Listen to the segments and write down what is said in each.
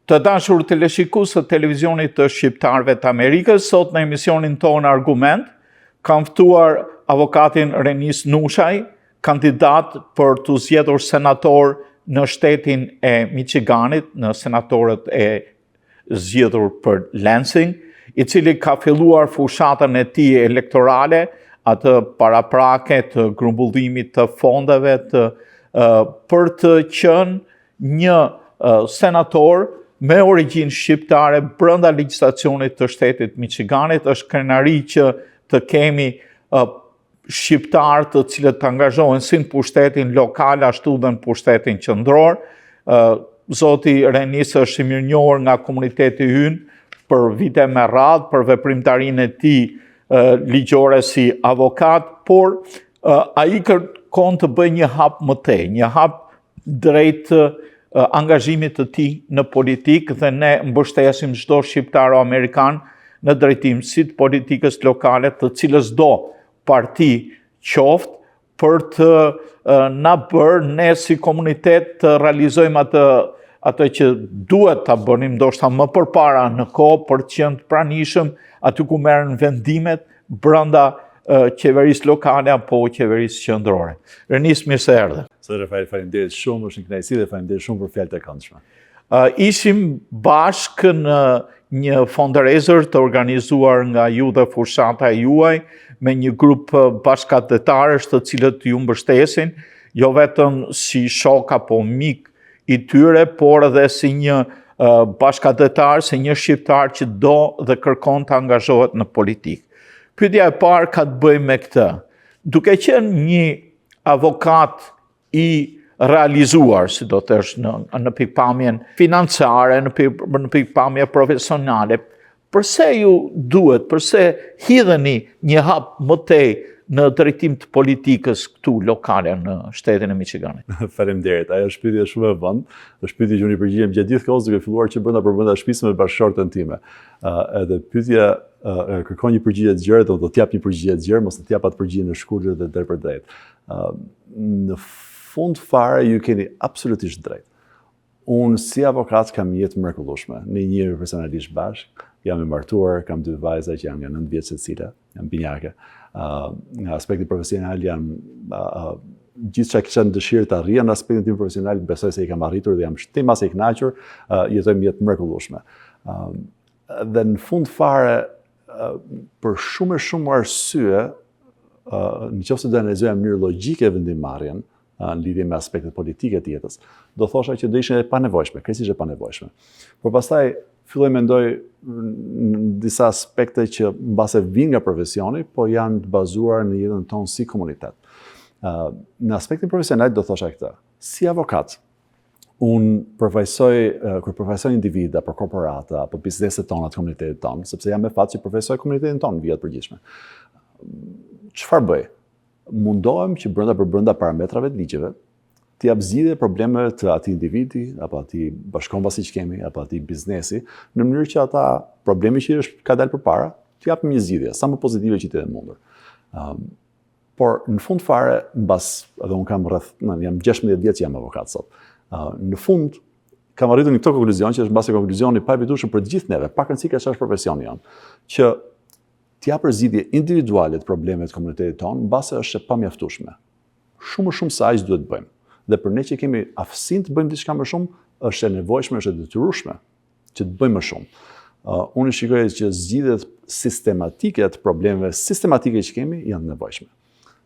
Të dashur teleshikues të televizionit të shqiptarëve të Amerikës, sot në emisionin tonë Argument, kam ftuar avokatin Renis Nushaj, kandidat për t'u zgjedhur senator në shtetin e Michiganit, në senatorët e zgjedhur për Lansing, i cili ka filluar fushatën e tij elektorale, atë paraprake të grumbullimit të fondeve të për të qenë një senator me origjinë shqiptare brenda legjislacionit të shtetit Michiganit, është krenari që të kemi shqiptarë të cilët të angazhohen si në pushtetin lokal ashtu dhe në pushtetin qendror. Zoti Renis është i mirënjohur nga komuniteti ynë për vite me radhë, për veprimtarinë e tij ligjore si avokat, por ai kërkon të bëjë një hap më tej, një hap drejt angazhimit të tij në politikë dhe ne mbështesim çdo shqiptaro-amerikan në drejtim si të politikës lokale të cilësdo parti qoftë për të na bërë ne si komunitet të realizojmë atë atë që duhet ta bënim ndoshta më përpara në kohë për të qenë të pranishëm aty ku merren vendimet brenda qeverisë lokale apo qeverisë qendrore. Renis, mirë se erdhe. Zoti Rafael, faleminderit shumë, është një kënaqësi dhe faleminderit shumë për fjalët e këndshme. Uh, ishim bashkë në një fundraiser të organizuar nga ju dhe fushata e juaj me një grup bashkatdhetarësh të cilët ju mbështesin, jo vetëm si shok apo mik i tyre, por edhe si një bashkatdhetar, si një shqiptar që do dhe kërkon të angazhohet në politikë. Pyetja e parë ka të bëjë me këtë. Duke qenë një avokat i realizuar, si do të thosh në në pikëpamjen financiare, në pik, në pikëpamje profesionale, përse ju duhet, përse hidheni një hap më tej në drejtim të politikës këtu lokale në shtetin e Michiganit? Faleminderit. Ajo është pyetje shumë e vend. Është pyetje që unë i përgjigjem gjatë gjithë kohës duke filluar që brenda për brenda shtëpisë me bashkëshorten time. Ë edhe pyetja kërkon një përgjigje të gjerë, do të jap një përgjigje të gjerë, mos të jap atë përgjigje në shkurtër dhe drejtpërdrejt. Në fund fare ju keni absolutisht drejt. Unë si avokat kam një jetë të mrekullueshme. Ne njihemi personalisht bashkë, jam i martuar, kam dy vajza që janë nga 9 vjeç secila, janë binjake. Uh, nga aspekti profesional jam uh, gjithçka kisha në dëshirë të arrija në aspektin tim profesional, besoj se i kam arritur dhe jam tej mase i kënaqur, uh, jetojmë jetë të mrekullueshme. Uh, dhe në fund fare për shumë e shumë arsye, në qoftë se do analizoja në mënyrë logjike vendimmarrjen në lidhje me aspektet politike të jetës, do thosha që do ishin e panevojshme, krejtësisht e panevojshme. Por pastaj filloj mendoj në disa aspekte që mbase vijnë nga profesioni, po janë të bazuar në jetën tonë si komunitet. Në aspektin profesional do thosha këtë. Si avokat, unë përfaqësoj kur përfaqësoj individë apo korporata apo bizneset tona të komunitetit tonë, sepse jam me fat që përfaqësoj komunitetin tonë në vija të përgjithshme. Çfarë bëj? Mundohem që brenda për brenda parametrave të ligjeve t'i jap zgjidhje problemeve të atij individi apo atij bashkëkombasi që kemi apo atij biznesi, në mënyrë që ata problemi që është ka dalë përpara, t'i japim një zgjidhje sa më pozitive që të jetë e mundur. Um, Por në fund fare, mbas edhe unë kam rreth, në, jam 16 vjet që jam avokat sot. Uh, në fund kam arritur në këtë konkluzion që është mbase konkluzioni i paevitueshëm për të gjithë neve, pa rëndësi ka çfarë është profesioni jonë, që t'i japësh zgjidhje individuale të problemeve të komunitetit tonë, mbase është e pamjaftueshme. Shumë më shumë se aq duhet të bëjmë. Dhe për ne që kemi aftësinë të bëjmë diçka më shumë, është e nevojshme, është e detyrueshme që të bëjmë më shumë. Uh, unë shikoj që zgjidhjet sistematike të problemeve sistematike që kemi janë të nevojshme.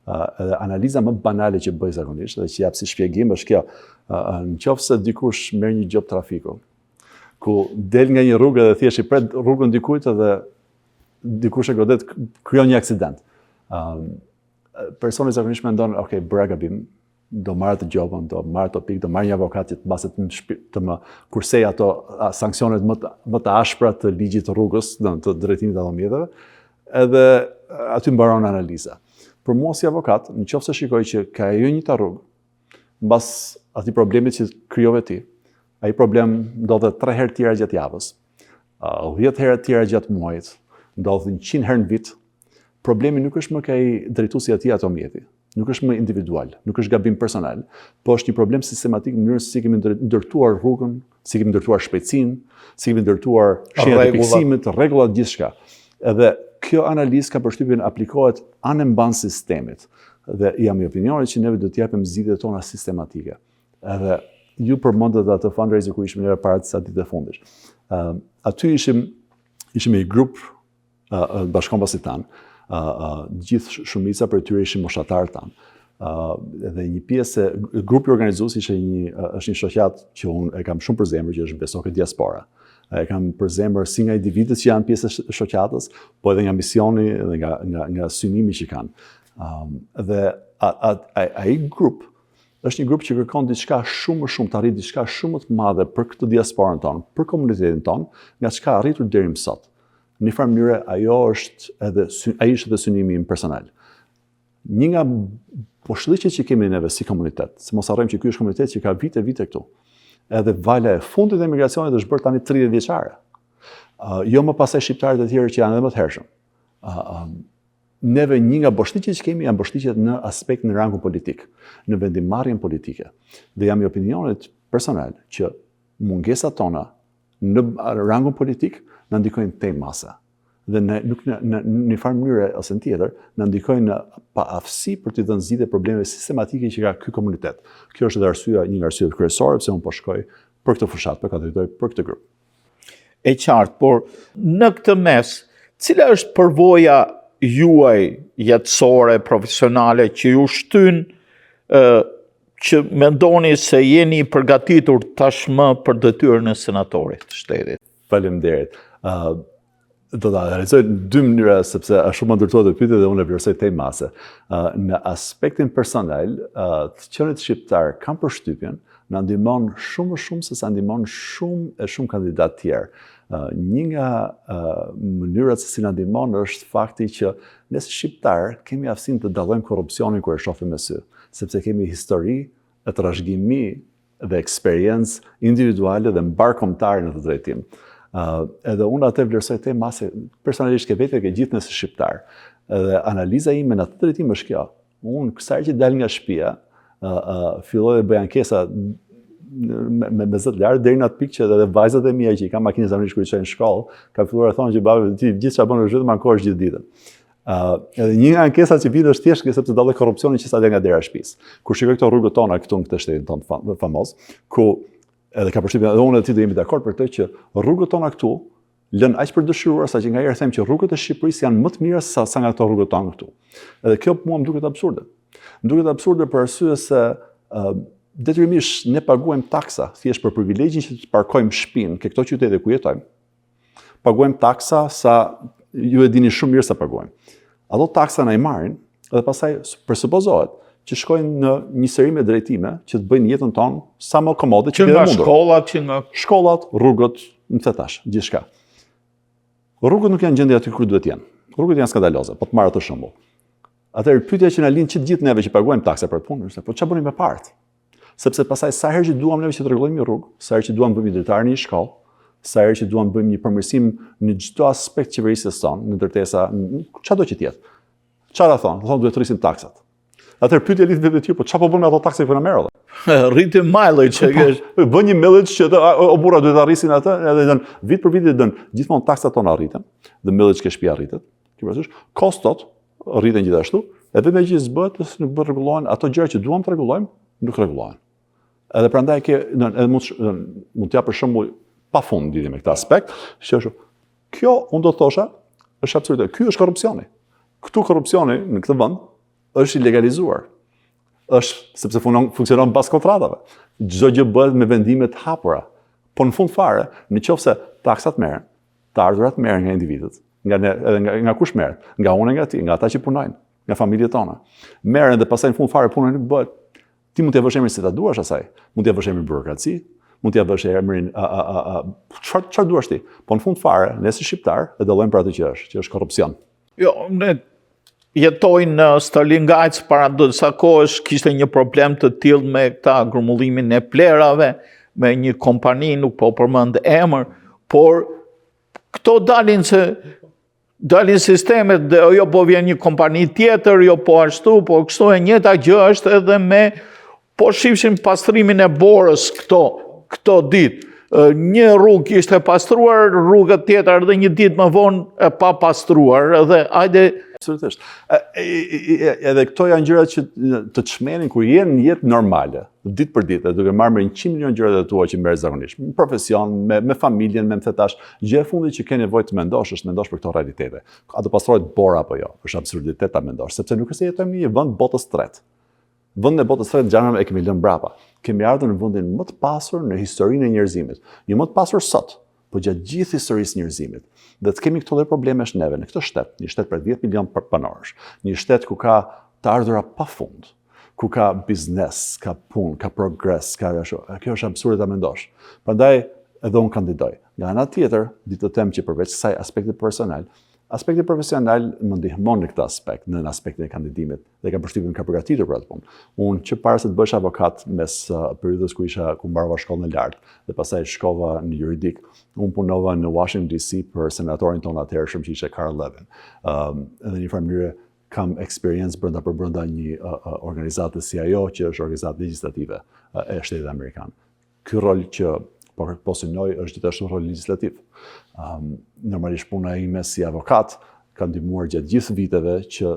Uh, edhe analiza më banale që bëj zakonisht dhe që jap si shpjegim është kjo, uh, në qoftë se dikush merr një gjobë trafiku, ku del nga një rrugë dhe thjesht i pret rrugën dikujt edhe dikush e godet krijon një aksident. Um, personi zakonisht mendon, ok, bëra gabim, do marr atë gjobën, do marr ato pikë, do marr një avokat që të mbase të më të më kursej ato sanksionet më të, më të ashpra të ligjit të rrugës, do të drejtimit të automjeteve, edhe aty mbaron analiza. Për mua si avokat, në qoftë se shikoj që ka ajo njëjta rrugë, mbas atij problemit që krijove ti, ai problem ndodh edhe tre herë tjera gjatë javës, 10 herë tjera gjatë muajit, ndodh 100 herë në vit, problemi nuk është më ke ai drejtuesi i atij automjeti. Nuk është më individual, nuk është gabim personal, po është një problem sistematik në mënyrën se si kemi ndërtuar rrugën, si kemi ndërtuar shpejtësinë, si kemi ndërtuar shenjat e pikësimit, rregullat gjithçka. Edhe kjo analizë kam përshtypjen aplikohet anembanë sistemit. Dhe jam i opinionit që neve do të japim zgjidhjet tona sistematike. Edhe ju përmendët atë fundraiser ku ishim neve para disa ditë të fundit. Uh, aty ishim ishim një grup uh, bashkëkombasit tanë, uh, uh, gjithë shumica prej tyre ishin moshatarët tanë. Uh, dhe një pjesë e grupi organizues ishte një uh, është një shoqatë që unë e kam shumë për zemër që është Beso ke Diaspora. E kam për zemër si nga individët që janë pjesë e shoqatës, po edhe nga misioni dhe nga nga nga synimi që kanë. Um, dhe a, a, a, ai grup është një grup që kërkon diçka shumë më shumë, të arrijë diçka shumë më të madhe për këtë diasporën tonë, për komunitetin tonë, nga çka arritur deri më sot. Në një farë mënyre ajo është edhe ai është edhe synimi im personal. Një nga boshllëqet që kemi neve si komunitet, se mos harrojmë që ky është komunitet që ka vite vite këtu. Edhe vala e fundit e emigracionit është bërë tani 30 vjeçare. Uh, jo më pastaj shqiptarët e tjerë që janë edhe më të hershëm. Uh, um, neve një nga boshllëqet që kemi janë boshllëqet në aspekt në rangun politik, në vendimmarrjen politike. Dhe jam i opinionit personal që mungesat tona në rangun politik na ndikojnë tej mase. Dhe në nuk në në një farë mënyre ose në tjetër na ndikojnë në paaftësi për t'i dhënë zgjidhje problemeve sistematike që ka ky komunitet. Kjo është edhe arsyeja, një nga arsyet kryesore pse unë po shkoj për këtë fushatë, po kandidoj për këtë grup. E qartë, por në këtë mes, cila është përvoja juaj jetësore, profesionale që ju shtyn që mendoni se jeni i përgatitur tashmë për detyrën e senatorit të shtetit? Faleminderit. Uh, do ta analizoj në dy mënyra sepse është shumë ndërtuar të pyetje dhe unë e vlerësoj tej mase. Uh, në aspektin personal, uh, të qenit shqiptar kam përshtypjen na ndihmon shumë më shumë se sa ndihmon shumë e shumë kandidatë tjerë. Uh, një nga uh, mënyrat se si na ndihmon është fakti që ne si shqiptar kemi aftësinë të dallojmë korrupsionin kur e shohim me sy sepse kemi histori e trashëgimi dhe eksperiencë individuale dhe mbarëkombëtare në këtë drejtim. Uh, edhe unë atë vlerësoj tej mase personalisht ke vetja ke gjithë ne si shqiptar. Edhe analiza ime në atë drejtim është kjo. Unë sa herë që dal nga shtëpia, uh, uh, filloj të bëj ankesa me me, me zë të lartë deri në atë pikë që edhe vajzat e mia që i kam makinën zakonisht kur i çoj në shkollë, kanë filluar të thonë që babi ti gjithë çfarë bën është vetëm ankohesh gjithë ditën. Uh, edhe një nga ankesat që vjen është thjesht sepse dalloj korrupsionin që sa del nga dera e shtëpisë. Kur shikoj këto rrugët tona këtu në këtë shtetin tonë famoz, ku edhe kam përshtypjen edhe unë edhe ti do jemi dakord për këtë që rrugët tona këtu lën aq për dëshiruar sa që nganjëherë them që rrugët e Shqipërisë janë më të mira se sa, sa nga këto rrugët tona këtu. Edhe kjo mua më duket absurde. Më duket absurde për arsye se uh, detyrimisht ne paguajmë taksa thjesht për privilegjin që të parkojmë shtëpinë ke këto qytete ku jetojmë. Paguajmë taksa sa ju e dini shumë mirë sa paguajmë. Ato taksa na i marrin dhe pastaj presupozohet që shkojnë në një seri me drejtime që të bëjnë jetën tonë sa më komode që të jetë mundur. Që nga shkollat, që nga shkollat, rrugët, më the tash, gjithçka. Rrugët nuk janë gjendje aty ku duhet të jenë. Rrugët janë skandaloze, po të marr atë shembull. Atëherë pyetja që na lind që të gjithë neve që paguajmë taksa për atë punë është, po çfarë bëni me paret? Sepse pastaj sa herë që duam neve që të rregullojmë një rrugë, sa herë që duam të bëjmë një dritare në një shkollë, sa herë që duam të bëjmë një përmirësim në çdo aspekt qeverisjes sonë, në ndërtesa, çfarëdo që të jetë. Çfarë do thonë? Do thonë duhet të rrisim taksat. Atëherë pyetja lidhet me ty, po çfarë po bën me ato taksa që po na merr? Rritim mileage që po, është. Bën një mileage që të, o burra duhet ta rrisin atë, edhe dën vit për vit dën gjithmonë taksat tona rriten, dhe mileage ke shtëpia rritet. Ke parasysh? Kostot rriten gjithashtu, edhe me gjithë s'bëhet, nëse nuk bën rregullohen ato gjëra që duam të rregullojmë, nuk rregullohen. Edhe prandaj ke në edhe mund mund të jap për shembull pafund lidhje me këtë aspekt, që është kjo unë do të thosha është absurde. Ky është korrupsioni. Këtu korrupsioni në këtë vend është i legalizuar. Është sepse funon, funksionon pas kontratave. Çdo gjë bëhet me vendime të hapura. Po në fund fare, në qoftë se taksat merren, Të ardhurat merren nga individët, nga ne, edhe nga, nga kush merret? Nga unë nga ti, nga ata që punojnë, nga familjet tona. Merren dhe pastaj në fund fare puna nuk bëhet. Ti mund t'ia vësh emrin si ta duash asaj. Mund t'ia vësh emrin burokraci, mund t'ia vësh emrin a a a a çfarë çfarë duash ti. Po në fund fare, ne si shqiptar e dallojmë për atë që është, që është korrupsion. Jo, ne jetoj në Sterling Heights para disa kohësh kishte një problem të tillë me këta grumbullimin e plehrave, me një kompani, nuk po përmend emër, por këto dalin se Dalin sistemet dhe jo po vjen një kompani tjetër, jo po ashtu, po kështu e njëjta gjë është edhe me po shifshim pastrimin e borës këto këto ditë. Një rrugë ishte pastruar, rruga tjetër edhe një ditë më vonë e pa pastruar, edhe ajde Absolutisht. Edhe këto janë gjëra që të çmenin kur je në jetë normale, ditë për ditë, duke marrë me 100 milion gjërat e tua që merr zakonisht, në profesion, me me familjen, me më thetash, gjë e fundit që ke nevojë të mendosh është të mendosh për këto realitete. A do pastrohet bora apo jo? Është absurditet ta mendosh, sepse nuk është se jetojmë në një vend botës tretë. Vendin e botës tretë xhanëm e kemi lënë mbrapa. Kemi ardhur në vendin më të pasur në historinë e njerëzimit. Jo më të pasur sot, po gjatë gjithë historisë njerëzimit. Dhe të kemi këto lloj problemesh neve në këtë shtet, një shtet prej 10 milion banorësh, një shtet ku ka të ardhura pafund, ku ka biznes, ka punë, ka progres, ka ashtu. Kjo është absurde ta mendosh. Prandaj edhe unë kandidoj. Nga ana tjetër, di të them që përveç kësaj aspektit personal, aspekti profesional më ndihmon në këtë aspekt, në aspektin e kandidimit dhe kam përshtypjen ka përgatitur për atë punë. Unë që para se të bëhesha avokat mes uh, periudhës ku isha ku mbarova shkollën e lartë dhe pastaj shkova në juridik, unë punova në Washington DC për senatorin tonë atëhershëm që ishte Carl Levin. Ëm um, edhe në një farë mënyre kam eksperiencë brenda për brenda një uh, uh, organizate si ajo që është organizatë legjislative uh, e shtetit amerikan. Ky rol që po, po synoj është gjithashtu rol legjislativ. Um, normalisht puna ime si avokat ka ndihmuar gjatë gjithë viteve që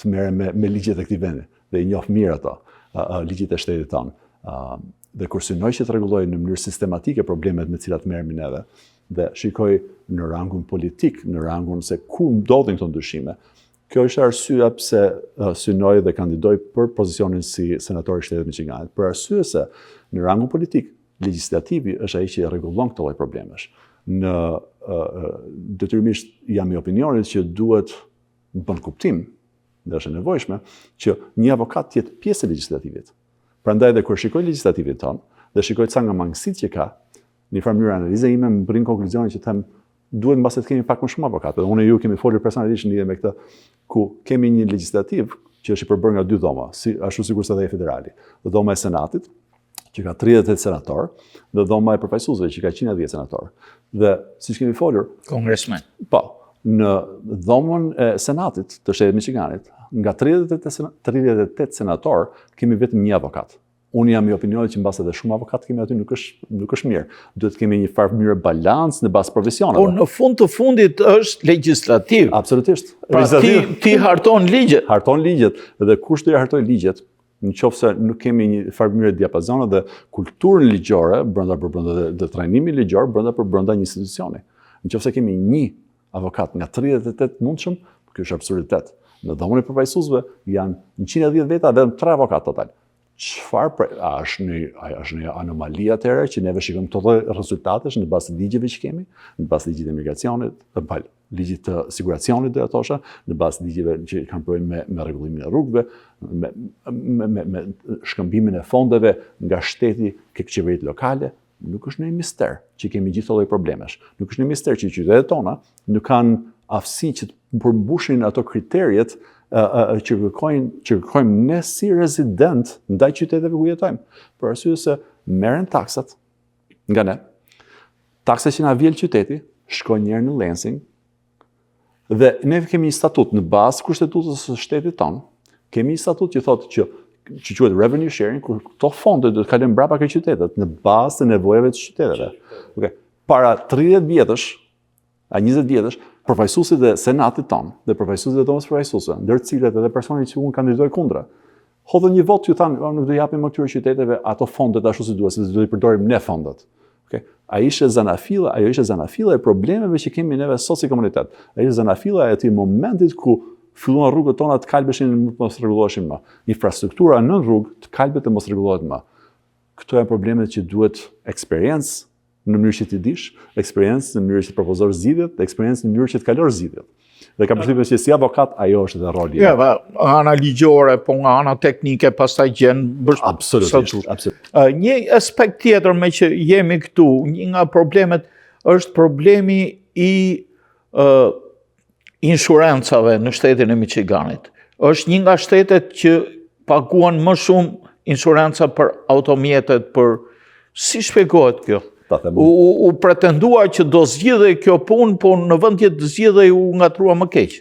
të merrem me, me ligjet e këtij vendi dhe i njoh mirë ato, uh, uh, ligjet e shtetit tonë. Uh, dhe kur synoj që të rregulloj në mënyrë sistematike problemet me të cilat merremi neve dhe shikoj në rangun politik, në rangun se ku ndodhin këto ndryshime, kjo është arsyeja pse uh, synoj dhe kandidoj për pozicionin si senator i shtetit të Michiganit. Për arsye se në rangun politik, legjislativi është ai që rregullon këto lloj problemesh. Në uh, detyrimisht jam i opinionit që duhet bën kuptim dhe është e nevojshme që një avokat të jetë pjesë e legjislativit. Prandaj dhe kur shikoj legjislativin tonë dhe shikoj ca nga mangësitë që ka, në një farë mënyrë analiza ime më bën konkluzionin që them duhet mbase të kemi pak më shumë avokatë. Dhe unë e ju kemi folur personalisht në lidhje me këtë, ku kemi një legjislativ që është i përbërë nga dy dhoma, si ashtu sikurse edhe federali. Dhoma e Senatit, që ka 38 senatorë, dhe dhoma e përfaqësuesve që ka 110 senatorë. Dhe siç kemi folur, kongresmen. Po, në dhomën e Senatit të shtetit Michiganit, nga 38 38 senatorë kemi vetëm një avokat. Unë jam i opinionit që mbase edhe shumë avokat kemi aty nuk është nuk është mirë. Duhet të kemi një farë mënyrë balancë në bazë profesioneve. Po në fund të fundit është legjislativ. Absolutisht. Pra ti, ti harton ligjet. Harton ligjet dhe kush do i hartojë ligjet, në qoftë se nuk kemi një farë mënyrë diapazon dhe kulturën ligjore brenda për brenda dhe, dhe trajnimin ligjor brenda për brenda një institucioni. Në qoftë se kemi një avokat nga 38 mundshëm, kjo është absurditet. Në dhomën e përfaqësuesve janë 110 veta vetëm 3 avokat total. Çfarë pra, a është një a është një anomali atëherë që neve shikojmë këto lloj rezultatesh në bazë të ligjeve që kemi, në bazë të ligjit të imigracionit, të fal, ligjit të siguracionit do të thosha, në bazë të ligjeve që kanë të bëjnë me me rregullimin e rrugëve, me me me, me shkëmbimin e fondeve nga shteti ke qeveritë lokale, nuk është një mister që kemi gjithë lloj problemesh. Nuk është një mister që qytetet tona nuk kanë aftësi që të përmbushin ato kriteriet që kërkojnë që kërkojmë ne si rezident ndaj qyteteve ku jetojmë. Për arsye se merren taksat nga ne. Taksat që na vjel qyteti shkojnë njëherë në Lansing dhe ne kemi një statut në bazë të kushtetutës së shtetit tonë. Kemi një statut që thotë që që quhet revenue sharing, ku këto fonde do të kalojnë mbrapa ke qytetet në bazë të nevojave të qyteteve. Okej. Para 30 vjetësh, a 20 vjetësh, përfaqësuesit e Senatit tonë dhe përfaqësuesit e Dhomës Përfaqësuese, ndër të cilët edhe personi që unë kandidoj kundra, hodhën një votë që thanë, oh, nuk do japim më këtyre qyteteve ato fondet ashtu si duhet, sepse do i përdorim ne fondet. Okay. A ishte zanafilla, ajo ishte zanafilla e problemeve që kemi neve sot si komunitet. A ishte zanafilla e atij momentit ku filluan rrugët tona të kalbeshin e mos rregulloheshin më. Infrastruktura në rrugë të kalbet e mos rregullohet më. Këto janë problemet që duhet eksperiencë në mënyrë që t'i dish, eksperiencë në mënyrë që të propozosh zgjidhjet, dhe eksperiencë në mënyrë që të kalosh zgjidhjet. Dhe kam përshtypjen se si avokat ajo është edhe roli. Ja, pa, ana ligjore, po nga ana teknike pastaj gjen bësh absolutisht, absolutisht. Një aspekt tjetër me që jemi këtu, një nga problemet është problemi i uh, insurancave në shtetin e Michiganit. Është një nga shtetet që paguan më shumë insuranca për automjetet, për si shpjegohet kjo? Ta them. U, u, u pretendua që do zgjidhej kjo punë, po në vend që të zgjidhej u ngatërrua më keq.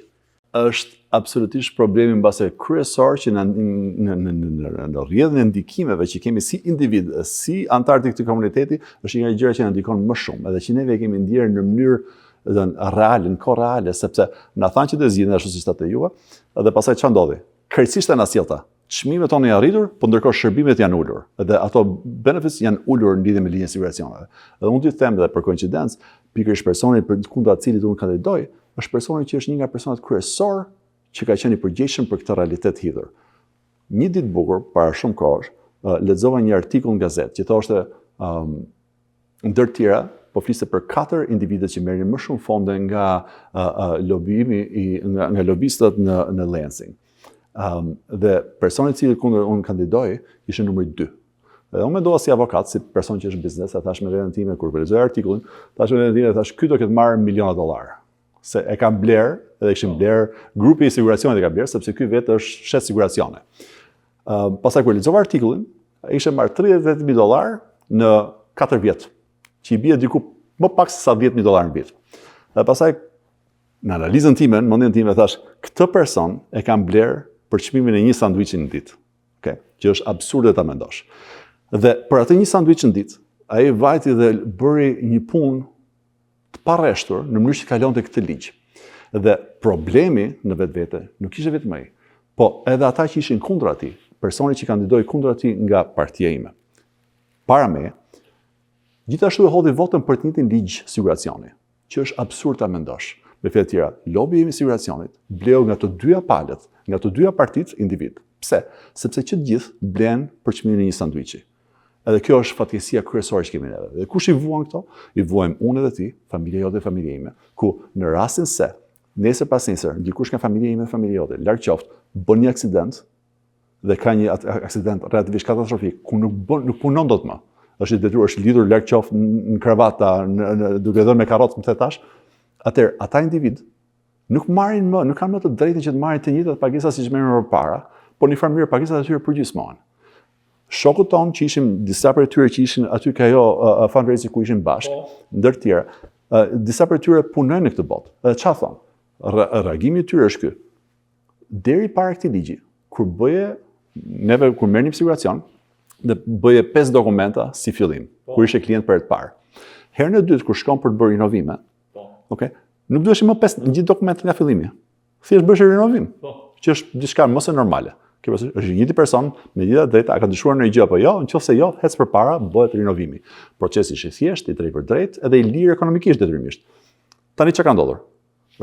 Është absolutisht problemi mbase kryesor që në në në në në, në rrjedhën e ndikimeve që kemi si individ, si anëtar të këtij komuniteti, është një nga gjërat që na ndikon më shumë, edhe që neve e kemi ndjerë në mënyrë dhe reale, në kohë reale, sepse na thanë që do zgjidhin ashtu siç thatë ju, edhe pastaj çfarë ndodhi? Krejtësisht e anasjellta. Çmimet tona janë rritur, po ndërkohë shërbimet janë ulur. Edhe ato benefits janë ulur në lidhje me ligjin e siguracioneve. Edhe unë të them edhe për koincidencë, pikërisht personi për kundra të cilit unë kandidoj, është personi që është një nga personat kryesor që ka qenë i përgjegjshëm për këtë realitet hidhur. Një ditë bukur, para shumë kohësh, lexova një artikull në gazetë që thoshte um, ndër tjera, po fliste për katër individët që merrnin më shumë fonde nga uh, uh, lobimi i nga, nga lobistët në në Lansing. Um, dhe personi i cili kundër unë kandidoj ishte numri 2. Dhe unë mendova si avokat, si person që është në biznes, e thash me veten time kur po lexoja artikullin, thash me veten time, thash ky do ketë marrë miliona dollar. Se e kam bler, edhe kishin po. bler, grupi i siguracionit e ka bler sepse ky vetë është shet siguracione. Uh, pastaj kur lexova artikullin, ai kishte marrë 38.000 dollar në 4 vjet, që i bie diku më pak se sa 10.000 dollar në vit. Dhe pastaj në analizën time, në mendjen time thash, këtë person e kam bler për çmimin e një sanduiçi në ditë. Okay? Që është absurde ta mendosh. Dhe për atë një sanduiç në ditë, ai vajti dhe bëri një punë të pareshtur në mënyrë që kalonte këtë ligj. Dhe problemi në vetvete nuk ishte vetëm ai, po edhe ata që ishin kundra atij, personi që kandidoi kundra atij nga partia ime. Para meje, gjithashtu e hodhi votën për të njëjtin ligj siguracioni, që është absurd ta mendosh. Me fjalë të tjera, lobi i siguracionit bleu nga të dyja palët, nga të dyja partitë individ. Pse? Sepse që të gjithë blen për çmimin e një sanduiçi. Edhe kjo është fatkeqësia kryesore që kemi neve. Dhe kush i vuan këto? I vuajmë unë edhe ti, familja jote dhe familja ime. Ku në rastin se nesër pas nesër, dikush nga familja ime dhe familja jote, larg qoftë, bën një aksident dhe ka një aksident relativisht katastrofik ku nuk bën nuk punon dot më. Është i detyruar, është lidhur larg qoftë në kravata, në, në, duke dhënë me karrocë, më the tash. Atëherë, ata individ nuk marrin më, nuk kanë më të drejtën që të marrin të njëjtat pagesa siç merrnin më përpara, por në një farë mënyrë pagesat e tyre përgjysmohen. Shokët tonë që ishim, disa prej tyre që ishin aty ke ajo uh, fundraising ku ishim bashkë, po. ndër të tjera, uh, disa prej tyre punojnë në këtë botë. Dhe çfarë thonë? Re reagimi i tyre është ky. Deri para këtij ligji, kur bëje neve kur merrnim siguracion dhe bëje pesë dokumenta si fillim, po. kur ishe klient për herë të parë. Herën e dytë kur shkon për të bërë rinovime, po. okay, nuk duheshin më pesë gjithë dokumentet nga fillimi. Thjesht bësh rinovim. Po. Që është diçka më se normale. Kjo është është i njëjti person me gjithë drejta, a ka ndryshuar ndonjë gjë apo jo, nëse jo, ec përpara, bëhet rinovimi. Procesi është i thjeshtë, i drejtpërdrejtë edhe i lirë ekonomikisht detyrimisht. Tani çka ka ndodhur?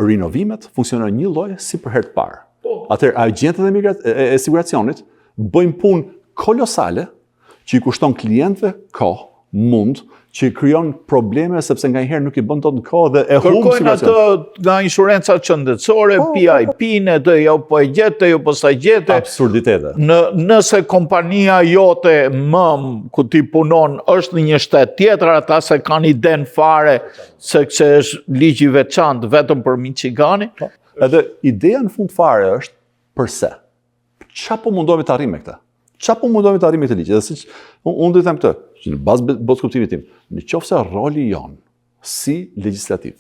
Rinovimet funksionojnë një lloj si për herë të parë. Po. Atëherë agjentët e, migrat, e, e siguracionit bëjnë punë kolosale që i kushton klientëve kohë, mund, që krijon probleme sepse nganjëherë nuk i bën dot në kohë dhe e humb Kërkojnë atë nga insuranca shëndetësore, po, po, po. PIP-në, dhe jo po e gjete, jo po s'e gjete. Absurditete. Në, nëse kompania jote mëmë ku ti punon është në një shtet tjetër, ata s'e kanë idenë fare se se është ligj i veçantë vetëm për Michiganin. Po. Edhe ideja në fund fare është përse. Ça po mundohemi të arrijmë me këtë? Ça po mundohemi të arrijmë me këtë ligj? Edhe siç unë do të them këtë, që në bazë botëkuptimit tim, në qoftë se roli jonë si legjislativ,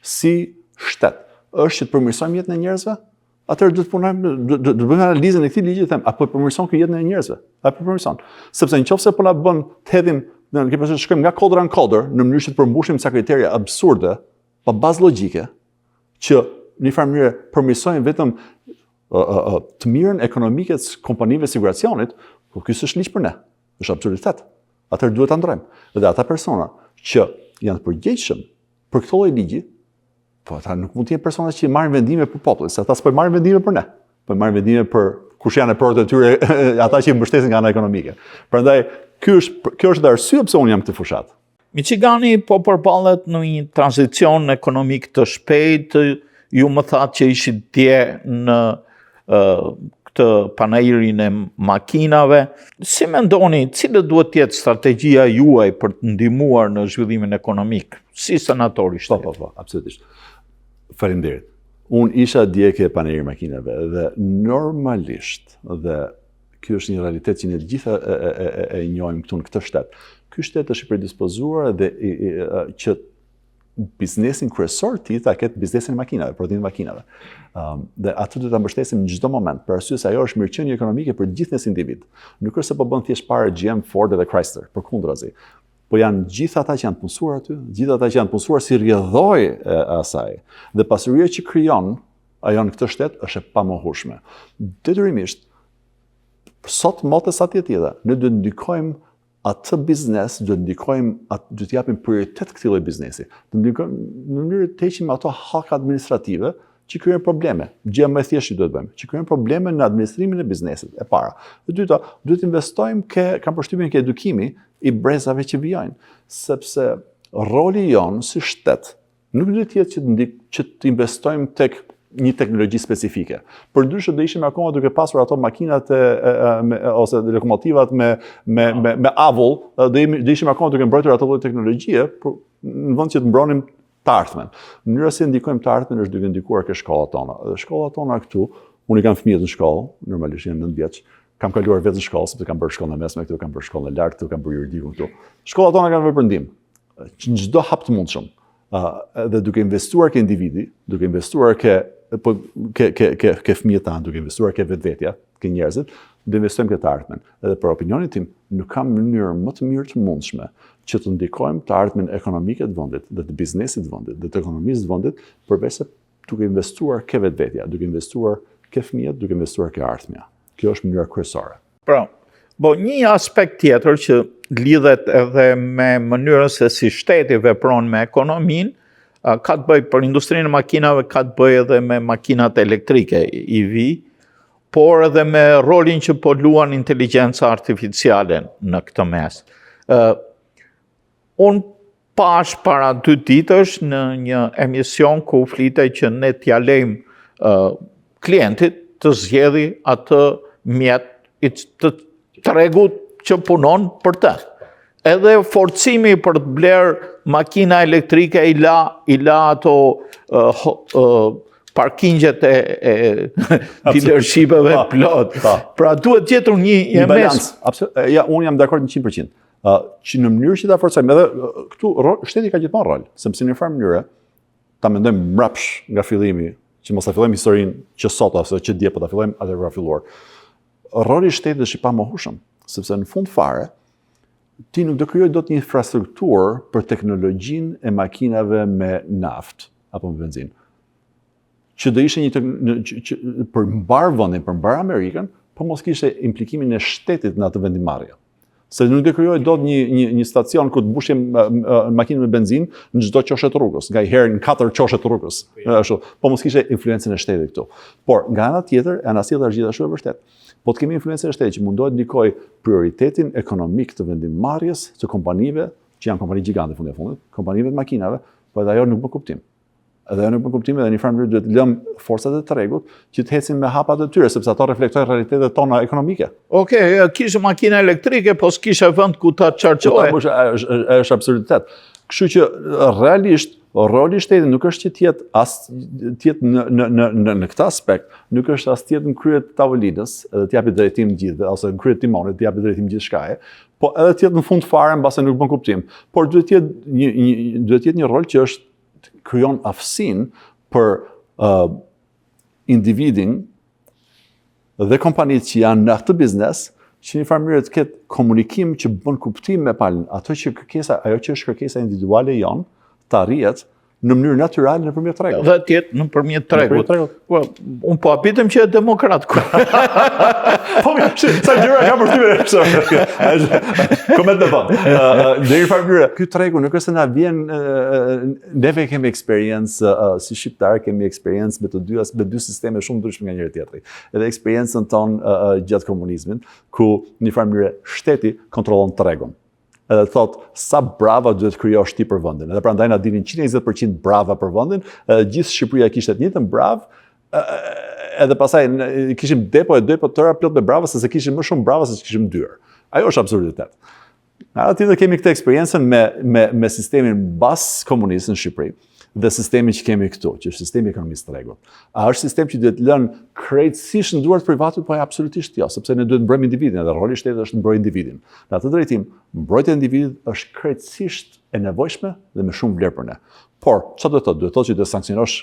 si shtet, është që të përmirësojmë jetën e njerëzve, atëherë duhet të punojmë, do të bëjmë analizën e këtij ligji dhe them, a po përmirëson ky jetën e njerëzve? A po përmirëson? Sepse në qoftë se po na bën të hedhim, në ke parasysh të shkojmë nga kodra në kodër në mënyrë që të përmbushim ca kriteria absurde, pa bazë logjike, që në një farë mënyre përmirësojnë vetëm të mirën ekonomike të kompanive siguracionit, po ky s'është ligj për ne. Është absurditet. Atëherë duhet ta ndrojmë. Dhe ata persona që janë të përgjegjshëm për këtë lloj ligji, po ata nuk mund të jenë persona që marrin vendime për popullin, se ata s'po marrin vendime për ne. Po marrin vendime për kush janë eprorët e tyre, ata që i mbështesin nga ana ekonomike. Prandaj ky është kjo është arsyeja pse unë jam këtë fushatë. Michigani po përballet në një tranzicion ekonomik të shpejtë, ju më thatë që ishit dje në uh, këtë panairin e makinave. Si mendoni, cila duhet të jetë strategjia juaj për të ndihmuar në zhvillimin ekonomik, si senator i shtetit? Po, po, po, absolutisht. Faleminderit. Unë isha dje ke panairi i makinave dhe normalisht dhe. Ky është një realitet që ne të gjithë e, e, e, e, e njohim këtu në këtë shtet. Ky shtet është i predispozuar dhe i, i, që biznesin kryesor të tij ta ketë biznesin e makinave, prodhimin e makinave. Um, dhe atë duhet ta mbështesim në çdo moment, për arsye se ajo është mirëqenie ekonomike për të gjithë ne si individ. Nuk është se po bën thjesht para GM, Ford edhe Chrysler, përkundrazi. Po janë gjithë ata që janë punësuar aty, gjithë ata që janë punësuar si rrjedhojë e asaj. Dhe pasuria që krijon ajo në këtë shtet është e pamohueshme. Detyrimisht, sot mot e sa të jetë jeta, ne duhet ndikojmë atë biznes, duhet ndikojmë, atë, duhet t'i japim prioritet këtij lloj biznesi. Të ndikojmë në mënyrë të heqim ato hallka administrative që krijojnë probleme. Gjëja më e thjeshtë që duhet bëjmë, që krijojnë probleme në administrimin e biznesit, e para. E dyta, duhet investojmë ke, kam përshtypjen ke edukimi i brezave që vijojnë, sepse roli jonë si shtet Nuk duhet të jetë që të ndik, që të investojmë tek një teknologji specifike. Përndryshe do ishim akoma duke pasur ato makinat e, e, e me, ose lokomotivat me me me me avull, do jemi do ishim akoma duke mbrojtur ato lloj teknologjie, por në vend që të mbronim të ardhmen. Mënyra si ndikojmë të ardhmen është duke ndikuar ke shkollat tona. Dhe shkollat tona këtu, unë i kam fëmijët në shkollë, normalisht janë 9 vjeç, kam kaluar vetë në shkollë, sepse kam bërë shkollën e mesme këtu, kam bërë shkollën e lartë këtu, kam bërë juridikun këtu. Shkollat tona kanë nevojë për ndihmë në çdo hap të mundshëm. Uh, dhe duke investuar ke individi, duke investuar ke po ke ke ke ke fëmijët tanë, duke investuar ke vetvetja, ke njerëzit, do investojmë ke të ardhmen. Edhe për opinionin tim, nuk ka mënyrë më të mirë të mundshme që të ndikojmë të ardhmen ekonomike të vendit dhe të biznesit të vendit dhe të ekonomisë të vendit, përveç se duke investuar ke vetvetja, duke investuar ke fëmijët, duke investuar ke ardhmja. Kjo është mënyra kryesore. Pra, bo një aspekt tjetër që lidhet edhe me mënyrën se si shteti vepron me ekonominë, ka të bëjë për industrinë e makinave, ka të bëjë edhe me makinat elektrike, EV, por edhe me rolin që po luan inteligjenca artificiale në këtë mes. Uh, unë Pashë para dy ditësh në një emision ku flitej që ne t'ia lejmë uh, klientit të zgjedhi atë mjet i të tregut që punon për të. Edhe forcimi për të blerë makina elektrike i la, i la ato uh, uh, parkingjet e, e dealershipeve plot. Pra duhet gjetur një, një balancë. Absolut, ja, unë jam dakord 100%. Uh, që në mënyrë që ta forcojmë edhe këtu rol, shteti ka gjithmonë rol, sepse në një farë mënyre ta mendojmë mbrapsh nga fillimi, që mos ta fillojmë historinë që sot ose që dje, po ta fillojmë atë kur ka filluar. Roli i shtetit është i pamohueshëm, sepse në fund fare ti nuk do krijoj dot një infrastrukturë për teknologjinë e makinave me naftë apo me benzinë. Që do ishte një, në, që, që, për mbarë vendin, për mbarë Amerikën, po mos kishte implikimin e shtetit në atë vendimmarrje. Se nuk do krijoj dot një një një stacion ku të mbushim makinën me benzinë në çdo qoshe të rrugës, nganjëherë në katër qoshe të rrugës. Ashtu, po mos kishte influencën e shtetit këtu. Por nga ana tjetër, ana tjetër është gjithashtu e vërtetë. Po të kemi influencën e shtetit që mundohet të ndikojë prioritetin ekonomik të vendimmarrjes të kompanive, që janë kompani gjigante fundi e fundit, kompanive të makinave, po edhe ajo nuk bën kuptim. Edhe ajo nuk bën kuptim edhe në një farë mënyrë duhet të lëmë forcat e tregut që të ecin me hapat e tyre, sepse ato reflektojnë realitetet tona ekonomike. Okej, okay, kishe makina elektrike, po s'kishe vend ku ta çarxhoje. Është është është absurditet. Kështu që realisht roli i shtetit nuk është që të jetë as të jetë në në në në në këtë aspekt, nuk është as të jetë në krye të tavolinës, edhe të japi drejtim gjithë ose në krye të timonit, të japi drejtim gjithçkaje, po edhe të jetë në fund fare mbase nuk bën kuptim. Por duhet të jetë një një duhet të jetë një rol që është krijon aftësinë për uh, individin dhe kompanitë që janë në atë biznes, që një farë mënyrë të ketë komunikim që bën kuptim me palën, ato që kërkesa, ajo që është kërkesa individuale jonë, të arrihet në mënyrë natyrale nëpërmjet tregut. Dhe të jetë nëpërmjet tregut. tregut. Po, unë po habitem që je demokrat. po, mi, shi, sa gjëra kam përshtypjen. Koment me thonë. Në një farë mënyre, ky tregu nuk është se na vjen, neve kemi eksperiencë, si shqiptar kemi eksperiencë me të dy, me dy sisteme shumë ndryshme nga njëri tjetri. Edhe eksperiencën tonë gjatë komunizmit, ku në një farë mënyre shteti kontrollon tregun edhe thot sa brava duhet të krijosh ti për vendin. Edhe prandaj na dilnin 120% brava për vendin, edhe gjithë Shqipëria kishte të njëjtën bravë, edhe pastaj kishim depo e depo të tëra plot me brava se se kishim më shumë brava se kishim dyer. Ajo është absurditet. Nga ana tjetër kemi këtë eksperiencën me me me sistemin mbas komunist në Shqipëri. dhe sistemi që kemi këtu, që është sistemi i ekonomisë së tregut. A është sistem që duhet lënë krejtësisht në duart e privatit? Po absolutisht jo, sepse ne duhet të mbrojmë individin dhe roli i shtetit është të mbrojë individin. Në atë drejtim, mbrojtja e individit është krejtësisht e nevojshme dhe me shumë vlerë për ne. Por, çfarë do të thotë? Do të thotë që duhet sanksionosh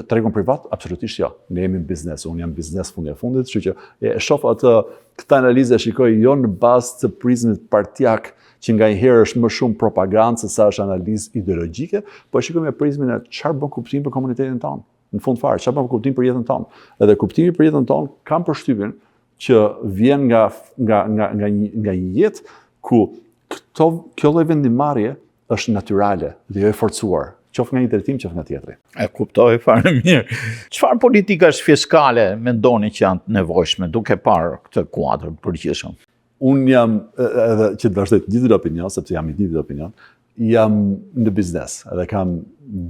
tregun privat? Absolutisht jo. Ne jemi në biznes, unë jam biznes fundi e fundit, kështu që e shoh atë këtë analizë e shikoj jo në bazë të prizmit partiak që nganjëherë është më shumë propagandë se sa është analizë ideologjike, po e shikoj me prizmin e çfarë bën kuptim për komunitetin tonë. Në fund fare, çfarë bën kuptim për jetën tonë. Edhe kuptimi për jetën tonë kam përshtypjen që vjen nga nga nga nga një nga një jetë ku këto kjo lloj vendimmarrje është natyrale dhe jo e forcuar, qoftë nga një drejtim, qoftë nga tjetri. E kuptoj fare mirë. Çfarë politikash fiskale mendoni që janë të nevojshme duke parë këtë kuadër të përgjithshëm? Unë jam edhe që të vazhdoj të njëjtin opinion, sepse jam i njëjtit opinion, jam në biznes edhe kam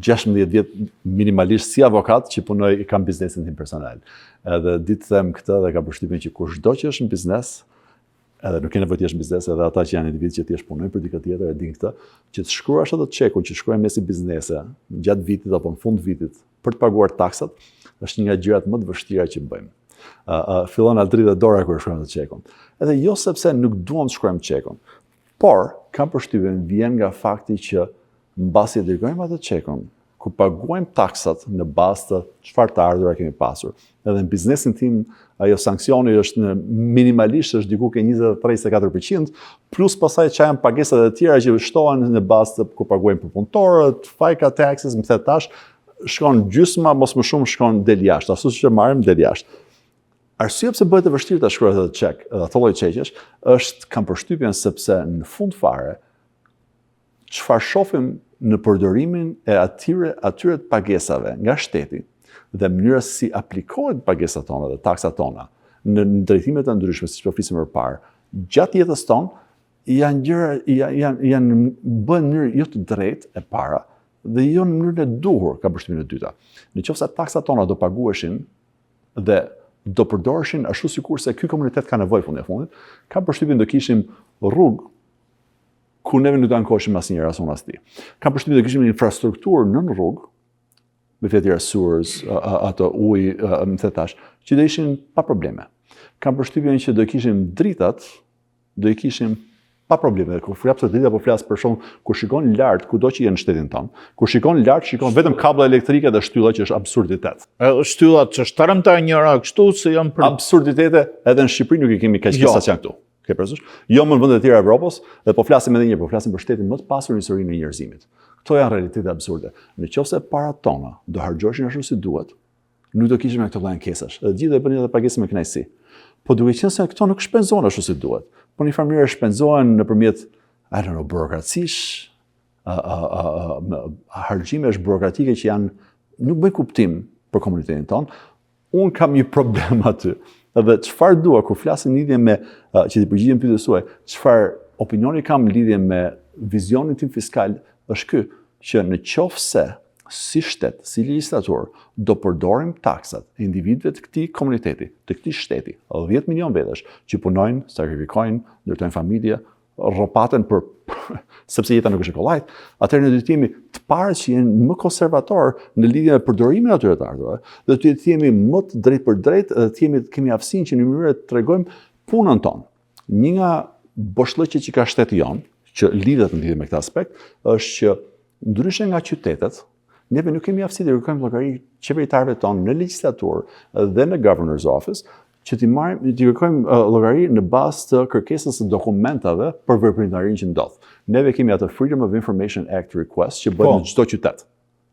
16 vjet minimalisht si avokat që punoj kam biznesin tim personal. Edhe di të them këtë dhe kam përshtypjen që kushdo që është në biznes, edhe nuk ke nevojë të jesh në biznes, edhe ata që janë individë që thjesht punojnë për dikë tjetër e dinë këtë, që të shkruash atë çekun që shkruajmë ne si biznese gjatë vitit apo në fund vitit për të paguar taksat, është një nga gjërat më të vështira që bëjmë. Uh, uh, fillon na dridhet dora kur shkruajmë atë çekun. Edhe jo sepse nuk duam të shkruajmë çekun, por kam përshtypjen vjen nga fakti që mbasi e dërgojmë atë çekun, ku paguajmë taksat në bazë të çfarë të ardhura kemi pasur. Edhe në biznesin tim ajo sanksioni është në minimalisht është diku ke 23-24%, plus pastaj që janë pagesat e tjera që shtohen në bazë të kur paguajmë për punëtorët, FICA taxes, më the tash, shkon gjysma, mos më shumë shkon del jashtë, ashtu siç e marrim del jashtë. Arsyeja pse bëhet e vështirë ta shkruash atë çek, edhe ato lloj çeqesh, është kam përshtypjen sepse në fund fare çfarë shohim në përdorimin e atyre atyre të pagesave nga shteti dhe mënyra si aplikohet pagesat tona dhe taksat tona në, në drejtimet e ndryshme, siç po flisim më parë, gjatë jetës tonë janë gjëra janë janë janë bën në mënyrë jo të drejtë e para dhe jo në mënyrën e duhur, kam përshtypjen e dyta. Në qoftë se taksat tona do paguheshin dhe do përdoreshin ashtu sikurse ky komunitet ka nevojë fundi e fundit, kam përshtypjen do kishim rrugë ku neve nuk do ankoheshim asnjëherë as unë as ti. Kam përshtypjen do kishim një infrastrukturë nën rrugë, me fjalë tjera sewers, ato ujë, më the tash, që do ishin pa probleme. Kam përshtypjen që do kishim dritat, do i kishim pa probleme. Kur flas për drita, po flas për shumë, kur shikon lart, kudo që je në shtetin tonë, kur shikon lart, shikon vetëm kablla elektrike dhe shtylla që është absurditet. Shtyllat që shtrëmta njëra kështu se janë për absurditete edhe në Shqipëri nuk i kemi kaq jo. sa që janë këtu. Ke parasysh? Jo më në vendet e tjera të Evropës, dhe po flasim edhe një herë, po flasim për shtetin më të pasur në historinë e njerëzimit. Këto janë realitete absurde. Në qoftë se parat tona do harxhoheshin ashtu si duhet, nuk do kishim këto lloj ankesash. Dhe gjithë do bënin edhe pagesë me kënaqësi. Po duke qenë se këto nuk shpenzohen ashtu si duhet, po në një farë mënyre shpenzohen nëpërmjet, I don't know, burokracisë, a, a, a, a, harxhimesh burokratike që janë nuk bëjnë kuptim për komunitetin tonë, Unë kam një problem aty. Edhe çfarë dua kur flasim në lidhje me që t'i përgjigjem pyetjes suaj, çfarë opinioni kam në lidhje me vizionin tim fiskal është ky që në qoftë se si shtet, si legjislatur, do përdorim taksat e individëve të këtij komuniteti, të këtij shteti, 10 milion vetësh që punojnë, sakrifikojnë, ndërtojnë familje, rropaten për sepse jeta nuk është e kollajt, atëherë ne duhet të jemi të parët që jemi më konservator në lidhje me përdorimin e atyre të ardhurave, dhe të jemi më të drejtpërdrejtë dhe të jemi të kemi aftësinë që në mënyrë të tregojmë punën tonë. Një nga boshllëqet që ka shteti jonë, që lidhet në lidhje me këtë aspekt, është që ndryshe nga qytetet, neve nuk kemi aftësi të kërkojmë llogari qeveritarëve tonë në legjislaturë dhe në governor's office që t'i marrim, t'i kërkojmë uh, llogari në bazë të kërkesës së dokumentave për veprimtarinë që ndodh. Neve kemi atë Freedom of Information Act request që bëhet po. në çdo qytet.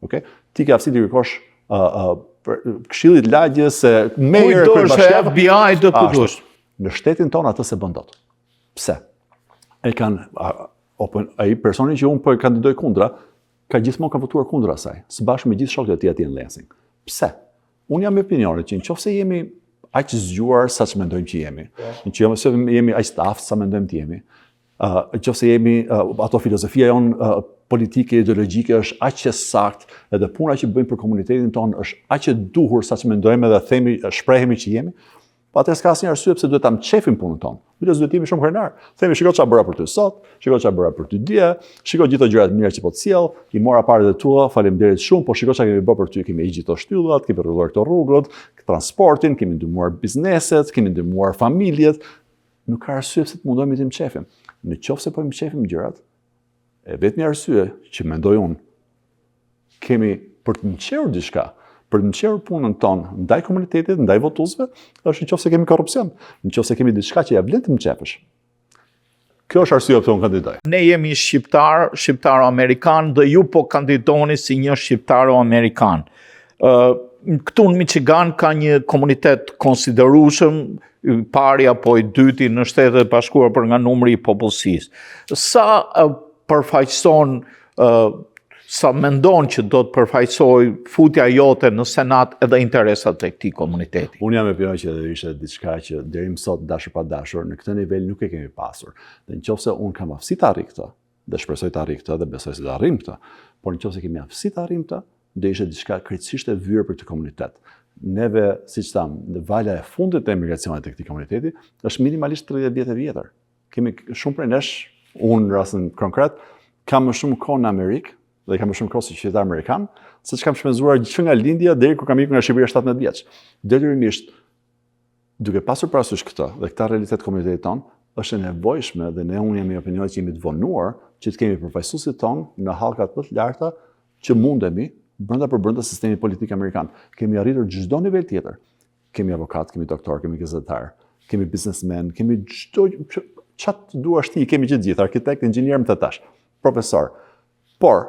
Okej? Okay? Ti ke aftësi të kërkosh uh, uh, për këshillit lagjes se mayor kryebashkiak FBI do të dush. Në shtetin tonë atë s'e bën dot. Pse? E kanë open ai personi që unë po e kandidoj kundra, ka gjithmonë ka votuar kundra asaj, së bashku me gjithë shokët e tij atje në Lansing. Pse? Unë jam i opinionit që në qoftë se jemi aq zgjuar sa që mendojmë që jemi, po. në qoftë se jemi aq të aftë sa mendojmë të jemi, uh, në qoftë se jemi, uh, ato filozofia jonë uh, politike, ideologjike është aq e saktë, edhe puna që bëjmë për komunitetin tonë është aq e duhur sa që mendojmë edhe themi, shprehemi që jemi, po atëherë s'ka asnjë arsye pse duhet ta mçefim punën tonë. Biles duhet të jemi shumë krenar. Themi shiko çfarë bëra për ty sot, shiko çfarë bëra për ty dje, shiko gjithë gjërat e mira që po të sjell, i mora paret e tua, faleminderit shumë, po shiko çfarë kemi bërë për ty, kemi hequr gjithë shtyllat, kemi rregulluar këto rrugët, transportin, kemi ndihmuar bizneset, kemi ndihmuar familjet. Nuk ka arsye pse të mundohemi t'i mshefim. Në qoftë se po i mshefim gjërat, e vetmja arsye që mendoj unë kemi për të mshehur diçka, për të mshehur punën tonë ndaj komunitetit, ndaj votuesve, është në qoftë se kemi korrupsion, në qoftë se kemi diçka që ja vlen të mshefësh. Kjo është arsyeja pse unë kandidoj. Ne jemi shqiptar, shqiptaro-amerikan dhe ju po kandidoni si një shqiptaro-amerikan. Ë këtu në Michigan ka një komunitet konsiderueshëm, i pari apo i dyti në Shtetet e Bashkuara për nga numri i popullsisë. Sa përfaqëson sa mendon që do të përfaqësojë futja jote në Senat edhe interesat e këtij komuniteti? Unë jam e opinionit që do ishte diçka që deri më sot dashur pa dashur në këtë nivel nuk e kemi pasur. Dhe në qoftë se unë kam aftësi të arrij këtë, dhe shpresoj të arrij këtë dhe besoj se do arrijmë këtë, por në qoftë se kemi aftësi të arrijmë këtë, do ishte diçka krejtësisht e vyer për këtë komunitet. Neve, siç thamë, në vala e fundit e emigracionit të këtij komuniteti është minimalisht 30 vjet e vjetër. Kemi shumë prej nesh, unë në rastin konkret, kam më shumë kohë në Amerikë dhe kam më shumë kohë si qytetar amerikan, se që kam shpenzuar që nga lindja deri kur kam ikur nga Shqipëria 17 vjeç. Detyrimisht, duke pasur parasysh këtë dhe këtë realitet komunitetit tonë, është e nevojshme dhe ne unë jam i opinionit që jemi të vonuar që të kemi përfaqësuesit tonë në hallkat më të larta që mundemi brenda për brenda sistemit politik amerikan. Kemi arritur çdo nivel tjetër. Kemi avokat, kemi doktor, kemi gazetar, kemi biznesmen, kemi çdo ça të duash ti, kemi gjithë gjithë, arkitekt, inxhinier më të tash, profesor. Por,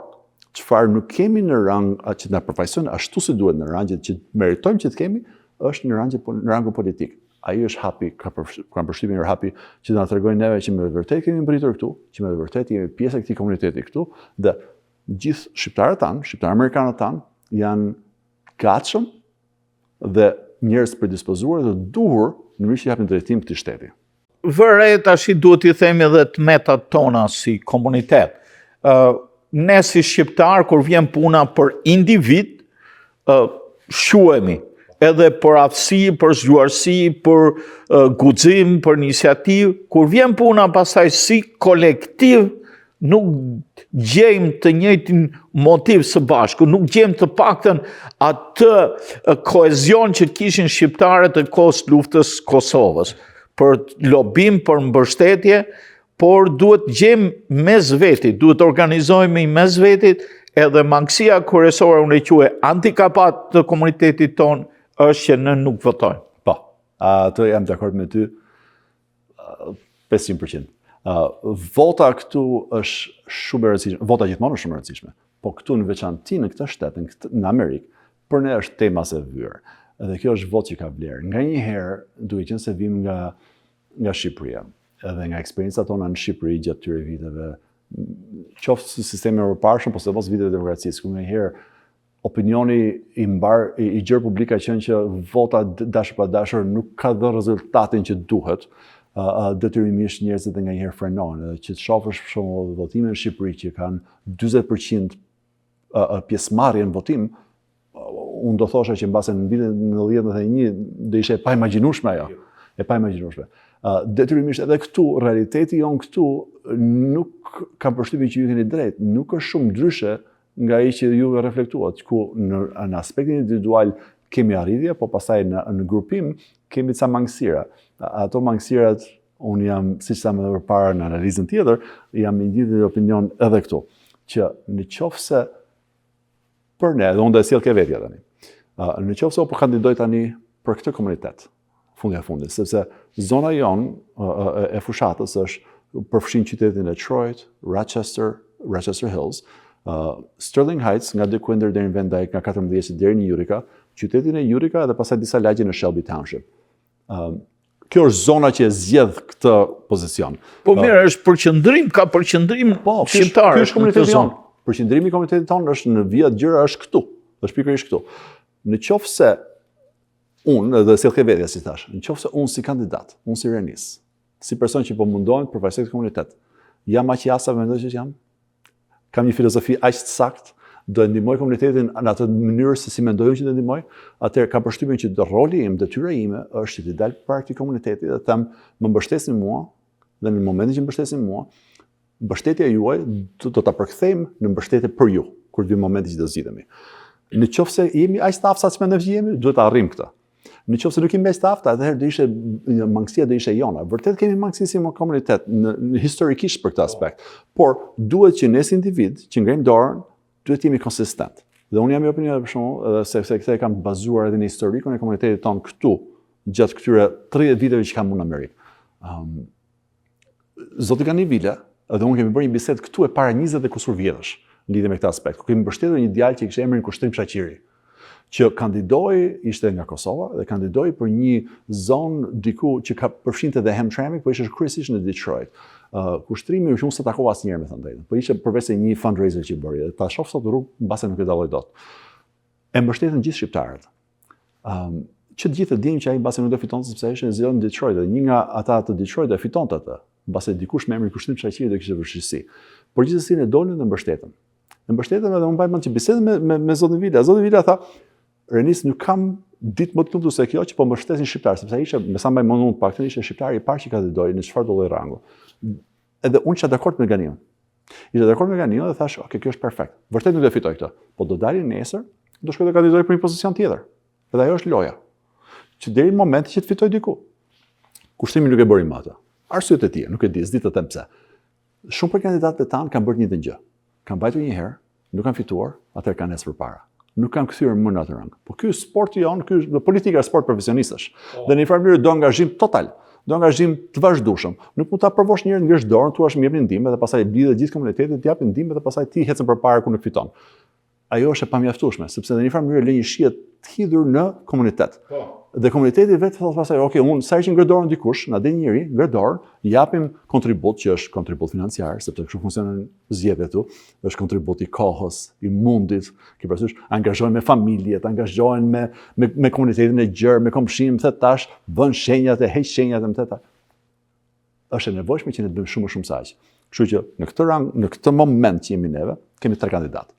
çfarë nuk kemi në rang që të na përfaqësojnë ashtu si duhet në rangjet që meritojmë që të kemi, është në rangjet në rangun politik. Ai është hapi, ka për, kam përshtypjen është hapi që do na tregojnë neve që me vërtet kemi mbërritur këtu, që me vërtet jemi pjesë e këtij komuniteti këtu dhe gjithë shqiptarët tanë, shqiptarë amerikanët tanë janë gatshëm dhe njerëz të predispozuar dhe duhur në mënyrë që japin drejtim këtij shteti. Vëre tashi duhet t'i themi edhe të metat tona si komunitet. Uh, ne si shqiptar, kur vjen puna për individ, uh, shquhemi edhe për aftësi, për zgjuarsi, për uh, guxim, për iniciativë. Kur vjen puna pastaj si kolektiv, nuk gjejmë të njëjtin motiv së bashku, nuk gjejmë të paktën atë kohezion që kishin shqiptarët e kohës luftës Kosovës, për lobim, për mbështetje, por duhet gjejmë mes veti, duhet organizohemi mes vetit, edhe mangësia kryesore unë e quaj handikapat të komunitetit tonë, është që ne nuk votojmë. Po, atë jam dakord me ty, 500%. Uh, vota këtu është shumë e rëndësishme. Vota gjithmonë është shumë e rëndësishme. Po këtu në veçanti në këtë shtet, në këtë në Amerikë, për ne është tema e vyer. Edhe kjo është votë që ka vlerë. Nganjëherë, duke qenë se vim nga nga Shqipëria, edhe nga eksperiencat tona në Shqipëri gjatë këtyre viteve, qoftë si sistemi i mëparshëm, po sidomos viteve të demokracisë, ku nganjëherë opinioni i mbar i, i gjerë publik ka qenë që vota dashur pa dashur nuk ka dhënë rezultatin që duhet. Uh, uh, detyrimisht njerëzit dhe nganjëherë frenohen edhe që të shofësh për shembull votime në Shqipëri që kanë 40% uh, pjesëmarrje në votim, unë do thosha që mbase në vitin 90-91 do ishte e paimagjinueshme ajo. E paimagjinueshme. Uh, detyrimisht edhe këtu, realiteti jonë këtu nuk kam përshtypjen që ju keni drejt, nuk është shumë ndryshe nga ai që ju reflektuat, ku në, në aspektin individual kemi arritje, po pastaj në, në grupim kemi ca mangësira. Ato mangësirat, unë jam, siç thamë edhe përpara në analizën tjetër, jam i njëjtit opinion edhe këtu, që në qoftë se për ne, dhe unë do e sjell ke vetja tani, në qoftë se unë po kandidoj tani për këtë komunitet, fundi e fundit, sepse zona jonë e fushatës është përfshin qytetin e Detroit, Rochester, Rochester Hills, uh, Sterling Heights nga Dequindre deri në Van Dyke, nga 14 deri në Utica, qytetin e Utica dhe pastaj disa lagje në Shelby Township. Uh, kjo është zona që e zgjedh këtë pozicion. Po mirë, është përqendrim, ka përqendrim po, shqiptar. Ky është komuniteti jonë. Përqendrimi i komunitetit tonë është në vija të gjera është këtu. Është pikërisht këtu. Në qoftë se unë, edhe sjell ke vetja, si thash, në qoftë se unë si kandidat, unë si Renis, si person që po mundohem të përfaqësoj këtë komunitet, jam aq i aftë sa mendoj që jam? Kam një filozofi aq të saktë? Do e ndihmoj komunitetin në atë mënyrë se si mendoj unë që do ndihmoj, atëherë kam përshtypjen që roli im, detyra ime është që t'i dal para këtij komuniteti dhe të them më mbështesni mua dhe në momentin që mbështesni mua, mbështetja juaj do, do ta përkthejmë në mbështetje për ju kur vjen momenti që do zgjidhemi. Në qoftë se jemi aq të aftë sa ç'mendojmë që jemi, duhet ta arrijmë këtë. Në qoftë se nuk jemi aq të aftë, atëherë do ishte një mangësia do ishte jona. Vërtet kemi mangësi si komunitet në, në historikisht për këtë aspekt. Por duhet që ne si individ që ngrejmë dorën, duhet të jemi konsistent. Dhe unë jam i opinionit për shembull, edhe sepse këtë e kam bazuar edhe në historikun e komunitetit tonë këtu gjatë këtyre 30 viteve që kam unë në Amerikë. Um, Zoti Gani Vila, edhe unë kemi bërë një bisedë këtu e para 20 e kusur vjetësh në lidhje me këtë aspekt, ku kemi mbështetur një djalë që kishte emrin Kushtrim Shaqiri, që kandidoi, ishte nga Kosova dhe kandidoi për një zonë diku që ka përfshinte dhe Hamtramck, po ishte kryesisht në Detroit. Uh, Kushtrimi që unë s'e takova asnjëherë me thënë drejtën, po ishte përveç se një fundraiser që bëri, dhe ta shoh sot rrugë mbase nuk e dalloj dot. E mbështetën gjithë shqiptarët. Um, që të gjithë e dimë që ai mbase nuk do fitonte sepse ishte në zgjedhje në Detroit dhe një nga ata të Detroit e fitonte atë. Mbase dikush me emrin Kushtrim Shaqiri do kishte vështirësi. Por gjithsesi ne dolëm dhe mbështetëm. Ne mbështetëm edhe unë mbaj mend që bisedën me me, me zotin Vila. Zoti Vila tha, Renis nuk kam ditë më të lumtur se kjo që po mbështesin shqiptar, sepse ai ishte, me sa mbaj mend unë paktën, ishte shqiptari i parë që kandidoi në çfarë lloj rangu. Edhe unë isha dakord me Ganiun. Isha dakord me Ganiun dhe thash, ok, kjo është perfekt. Vërtet nuk do fitoj këtë, po do dalin nesër, do shkoj të kandidoj për një pozicion tjetër. Edhe ajo është loja. Që deri në momentin që të fitoj diku. Kushtrimi nuk e bëri më atë. Arsyet e tij, nuk e di, s'di të them pse. Shumë prej kandidatëve tanë kanë bërë të njëjtën gjë. Kanë vajtur një herë, nuk kanë fituar, atëherë kanë ecur përpara. Nuk kanë kthyer më në atë rang. Po ky sporti jonë, ky është politika është sport profesionistësh. Po. Dhe në një farë mënyrë do angazhim total, do angazhim të vazhdueshëm. Nuk mund ta provosh një herë ngresh dorën, thua më jepni ndihmë dhe pastaj mblidhet gjithë komuniteti të japin ndihmë dhe pastaj ti ecën përpara ku nuk fiton. Ajo është e pamjaftueshme, sepse në një farë mënyrë lë një shije të hidhur në komunitet. Po. Dhe komuniteti vetë thotë pastaj, ok, unë sa herë që ngre dorën dikush, na del njëri, ngre dorën, japim kontribut që është kontribut financiar, sepse kështu funksionon zgjedhjet këtu, është kontribut i kohës, i mundit, ke parasysh, angazhohen me familjet, angazhohen me me me komunitetin e gjerë, me komshinë, më the tash, bën shenjat e heq shenjat e më the tash. Është e nevojshme që ne të bëjmë shumë më shumë se aq. Kështu që në këtë rang, në këtë moment që jemi neve, kemi tre kandidatë.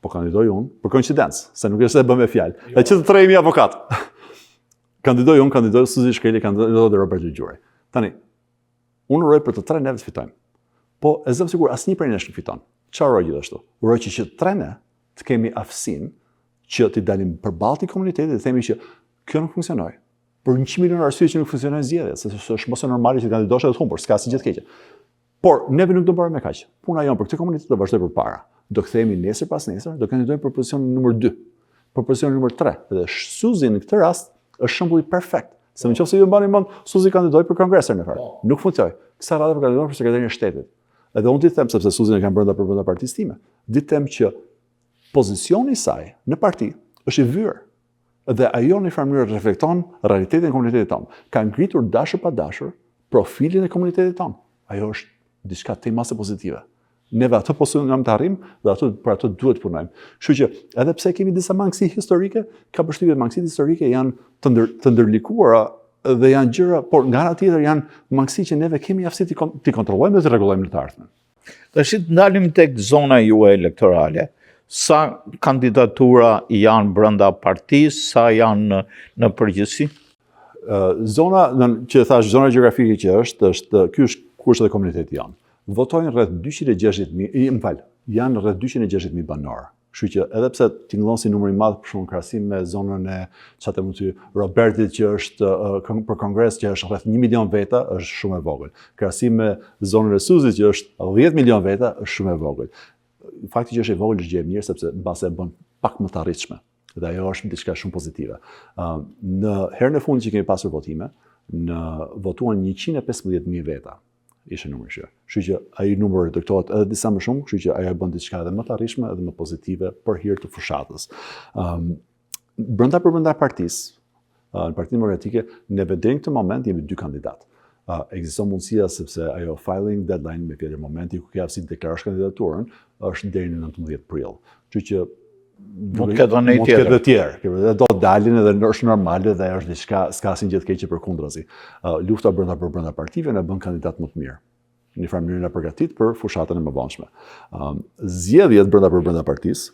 Po kandidoj unë, për koincidencë, se nuk është se e bëmë me fjalë. Jo. Dhe që të tre jemi avokat. kandidoj unë, kandidoj Suzi Shkreli, kandidoj dhe Robert Gjuraj. Tani, unë uroj për të tre neve të fitojmë. Po e zëmë sikur asnjë prej nesh nuk fiton. Çfarë uroj gjithashtu? Uroj që që tre ne të kemi aftësinë që t'i dalim përballë këtij komuniteti dhe themi që kjo nuk funksionoi. Për 100 milion arsye që nuk funksionojnë zgjedhjet, sepse është më se normale që të kandidosh edhe të humbur, s'ka asnjë gjë të keqe. Por neve nuk do mbarojmë me kaq. Puna jonë për këtë komunitet do vazhdojë përpara. Do kthehemi nesër pas nesër, do kandidojmë për pozicionin numër 2, për pozicionin numër 3. Dhe Suzi në këtë rast është shembulli perfekt. Se në qoftë se ju mbani mend, Suzi kandidoi për kongres herën e parë. Po. Nuk funksionoi. Kësaj radhe po kandidon për sekretarin e shtetit. Edhe unë di të them sepse Suzin e kam brenda për brenda partisë time. Di të them që pozicioni i saj në parti është i vyer. Dhe ajo në një farë mënyrë reflekton realitetin e komunitetit tonë. Ka ngritur dashur pa dashur profilin e komunitetit tonë. Ajo është diçka tej mase pozitive. Neve atë po synojmë të arrijmë dhe atë për atë duhet të punojmë. Kështu që edhe pse kemi disa mangësi historike, kam përshtypjen mangësitë historike janë të ndër, të ndërlikuara dhe janë gjëra, por nga ana tjetër janë mangësi që neve kemi aftësi t'i t'i kontrollojmë dhe t'i rregullojmë në të ardhmen. Tash të ndalim tek zona juaj elektorale. Sa kandidatura janë brenda partisë, sa janë në, në përgjithësi? Zona, në, që thash, zona gjeografike që është, është ky është ku është edhe komuniteti jonë. Votojnë rreth 260.000, më fal, janë rreth 260.000 banorë. Kështu që edhe pse tingëllon si numër i madh për shembull në krahasim me zonën e ça të them ty Robertit që është uh, për kongres që është rreth 1 milion veta, është shumë e vogël. Krahasim me zonën e Suzit që është 10 milion veta, është shumë e vogël. Fakti që është e vogël është gjë e mirë sepse mbase e bën pak më të arritshme. Dhe ajo është diçka shumë pozitive. Uh, në herën e fundit që kemi pasur votime, na votuan 115.000 veta ishte numri që. Kështu që ai numër reduktohet edhe disa më shumë, kështu që ajo e bën diçka edhe më të arritshme edhe më pozitive për hir të fushatës. Ëm um, brenda për brenda partisë, në Partinë Demokratike, ne deri në këtë moment jemi dy kandidatë. Uh, ekziston mundësia sepse ajo filing deadline me fjalë momenti ku ke aftësi të deklarosh kandidaturën është deri në 19 prill. Kështu që mund të ketë edhe tjerë. Mund të ketë tjerë. Dhe do dalin edhe është normale dhe është diçka s'ka asnjë gjë të keqe përkundrazi. Uh, lufta brenda për brenda partive na bën kandidat më të mirë. Në një farë mënyrë na përgatit për fushatën e mëvonshme. Um, zgjedhjet brenda për brenda partisë.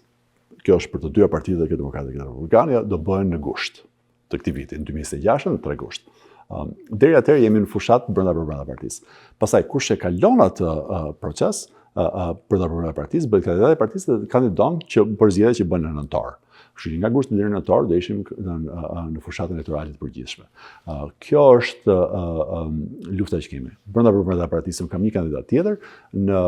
kjo është për të dyja partitë, dhe demokratët dhe republikanët, do bëhen në gusht të këtij viti, në 2026, në 3 gusht. Um, deri atëherë jemi në fushatë brenda për brenda partisë. Pastaj kush e kalon atë uh, proces, uh, uh, brenda për brenda partisë, bëhet kandidati i partisë dhe kandidon që për zgjedhjet që bëhen në nëntor. Kështu që nga gushti deri në nëntor do ishim në në, në fushatën elektorale të përgjithshme. Uh, kjo është uh, um, lufta që kemi. Brenda për brenda partisë kam një kandidat tjetër, në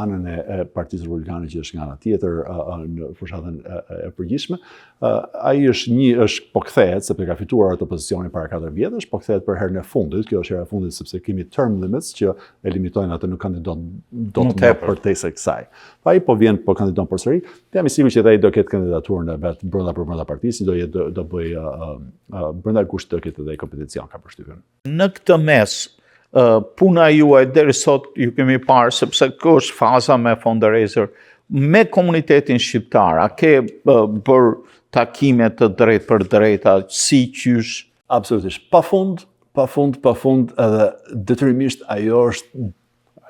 anën e, e Partisë Republikane që është nga ana tjetër uh, në fushatën e, e përgjithshme. Uh, ai është një është po kthehet sepse ka fituar atë pozicionin para 4 vjetësh, po kthehet për herën e fundit. Kjo është hera e fundit sepse kemi term limits që e limitojnë atë nuk kandidon dot më përtej se kësaj. Po ai po vjen po kandidon përsëri. Jam i sigurt që ai do ketë kandidaturën e vet brenda për brenda partisë, do jetë do, do bëj uh, uh, brenda gushtit do ketë edhe kompeticion kam përshtypjen. Në këtë mes, uh, puna juaj deri sot ju kemi parë sepse kjo është faza me fundraiser me komunitetin shqiptar, a ke uh, bërë takime të drejtpërdrejta, si qysh? Absolutisht. Pa fund, pa fund, pa fund, edhe detyrimisht ajo është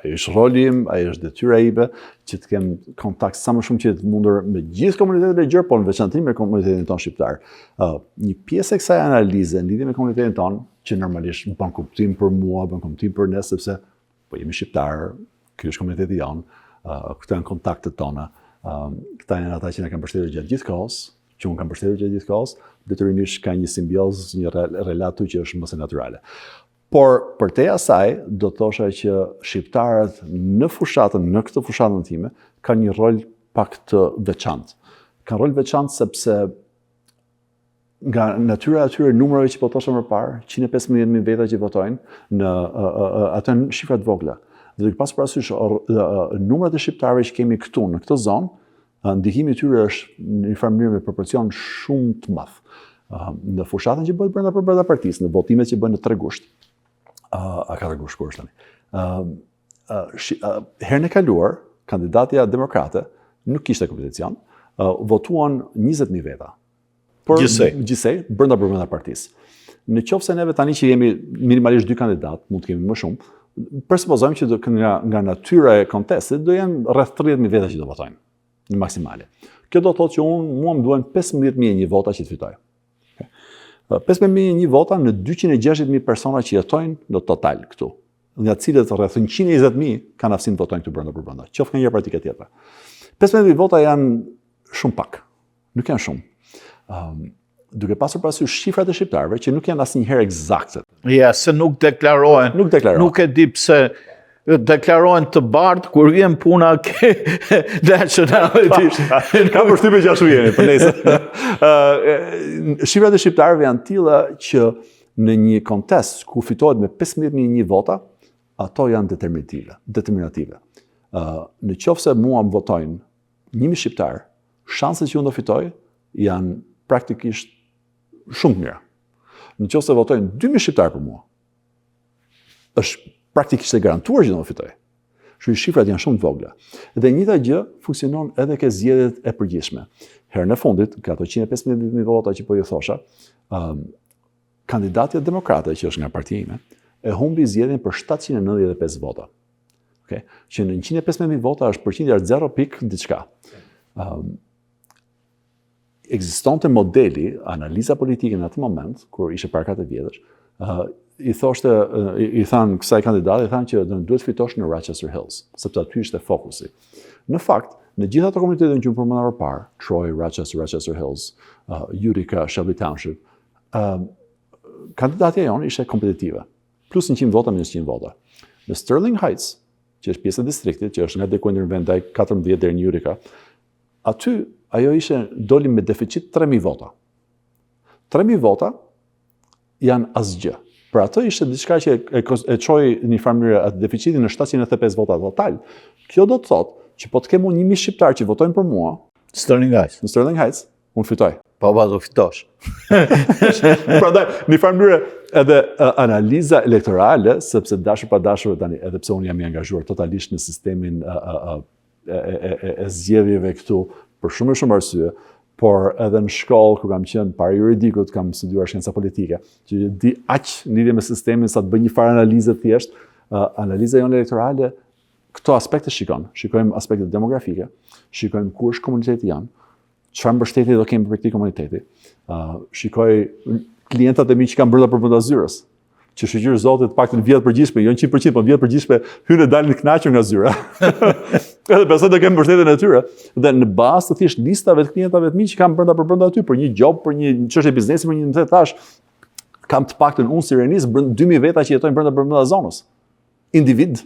Ajo është roli im, ajo është detyra ime që të kem kontakt sa më shumë që të mundur me gjithë komunitetin e gjerë, por në veçanti me komunitetin tonë shqiptar. Uh, një pjesë e kësaj analize në lidhje me komunitetin tonë, që normalisht bën kuptim për mua, bën kuptim për ne sepse po jemi shqiptar, ky është komuniteti jonë, uh, këto janë kontaktet tona, uh, këta janë ata që na kanë mbështetur gjatë gjithë kohës, që unë kam mbështetur gjatë gjithë kohës, detyrimisht ka një simbiozë, një relatë që është më se natyrale. Por përtej asaj, do të thosha që shqiptarët në fushatën, në këtë fushatën time, kanë një rol pak të veçantë. Kanë rol veçantë sepse nga natyra e atyre numrave që po thosha më parë, 115.000 veta që votojnë, në ato janë shifra të vogla. Dhe duke pasur parasysh numrat e shqiptarëve që kemi këtu në këtë zonë, Ndikimi i tyre është në një farë mënyrë me proporcion shumë të madh. Në fushatën që bëhet brenda për brenda partisë, në votimet që bëhen në 3 gusht, a 4 gusht kur është tani. Herën e kaluar, kandidatja demokrate nuk kishte kompeticion, votuan 20.000 veta. Por gjithsej, gjithsej brenda për brenda partisë. Në qoftë se neve tani që jemi minimalisht dy kandidatë, mund të kemi më shumë, presupozojmë që do nga nga natyra e kontestit do jenë rreth 30.000 veta që do votojnë në maksimale. Kjo do të thotë që unë mua më duhen 15.001 vota që të fitoj. 15.001 vota në 260.000 persona që jetojnë në total këtu, nga të cilët rreth 120.000 kanë aftësinë të votojnë këtu brenda për brenda, qoftë nga një parti ke tjetra. 15.000 vota janë shumë pak. Nuk janë shumë. Um, duke pasur parasysh shifrat e shqiptarëve që nuk janë asnjëherë ekzakte. Ja, se nuk deklarohen. Nuk deklarohen. Nuk e di pse deklarohen të bardhë kur vjen puna ke nationality. Kam përshtypjen që ashtu jemi, po nejse. Ë shifrat e shqiptarëve janë të tilla që në një kontest ku fitohet me 15.001 vota, ato janë determinative, determinative. Ë në qoftë se mua më votojnë 1000 shqiptarë, shanset që unë do fitoj janë praktikisht shumë të mira. Në qoftë se votojnë 2000 shqiptarë për mua, është praktikisht e garantuar që do të fitoj. Kështu që shifrat janë shumë të vogla. Dhe e njëjta gjë funksionon edhe ke zgjedhjet e përgjithshme. Herën e fundit, ka ato 115.000 vota që po ju thosha, um, kandidatja demokrate që është nga partia ime, e humbi zgjedhjen për 795 vota. Okay? Që në 115.000 vota është përqindja është 0 pikë diçka. Um, ekzistonte modeli, analiza politike në atë moment, kur ishte para 4 vjetësh, uh, i thoshte, uh, i, i thanë kësaj kandidate, i thanë që do duhet fitosh në Rochester Hills, sepse aty ishte fokusi. Në fakt, në gjithë ato komunitete që unë përmenda më parë, Troy, Rochester, Rochester Hills, uh, Utica, Shelby Township, uh, kandidatja jonë ishte kompetitive. Plus 100 vota minus 100 vota. Në Sterling Heights, që është pjesë e distriktit, që është nga Dequindre vendaj 14 deri në Utica, aty ajo ishte doli me deficit 3000 vota. 3000 vota janë asgjë. Për atë ishte diçka që e, e çoi në një farë mënyrë atë deficitin në 795 vota total. Kjo do të thotë që po të kem unë 1000 shqiptarë që votojnë për mua, Sterling Heights. Në Sterling Heights, unë fitoj. Po, po, do fitosh. Prandaj, në një farë mënyre edhe analiza elektorale, sepse dashur pa dashur tani, edhe pse unë jam i angazhuar totalisht në sistemin e, e, e, e, e zgjedhjeve këtu për shumë e shumë arsye, por edhe në shkollë ku kam qenë para juridikut, kam studiuar shkenca politike, që di aq në lidhje me sistemin sa të bëj një farë analize thjesht, analiza jonë elektorale këto aspekte shikon, shikojmë aspektet demografike, shikojmë ku është komuniteti jonë. çfarë mbështetje do kemi prej këtij komuniteti. Uh, shikoj klientat e mi që kam brenda për brenda zyrës, që shyqyr Zotit të paktën në vija të përgjithshme, jo në 100%, po në vija të përgjithshme hyjnë e dalin të kënaqur nga zyra. Edhe besoj do kem mbështetjen e tyre. Dhe në bazë të thjesht listave të klientave të mi që kam brenda për brenda aty për një job, për një çështje biznesi, për një më thash, kam të paktën unë si Renis 2000 veta që jetojnë brenda për brenda zonës. Individ.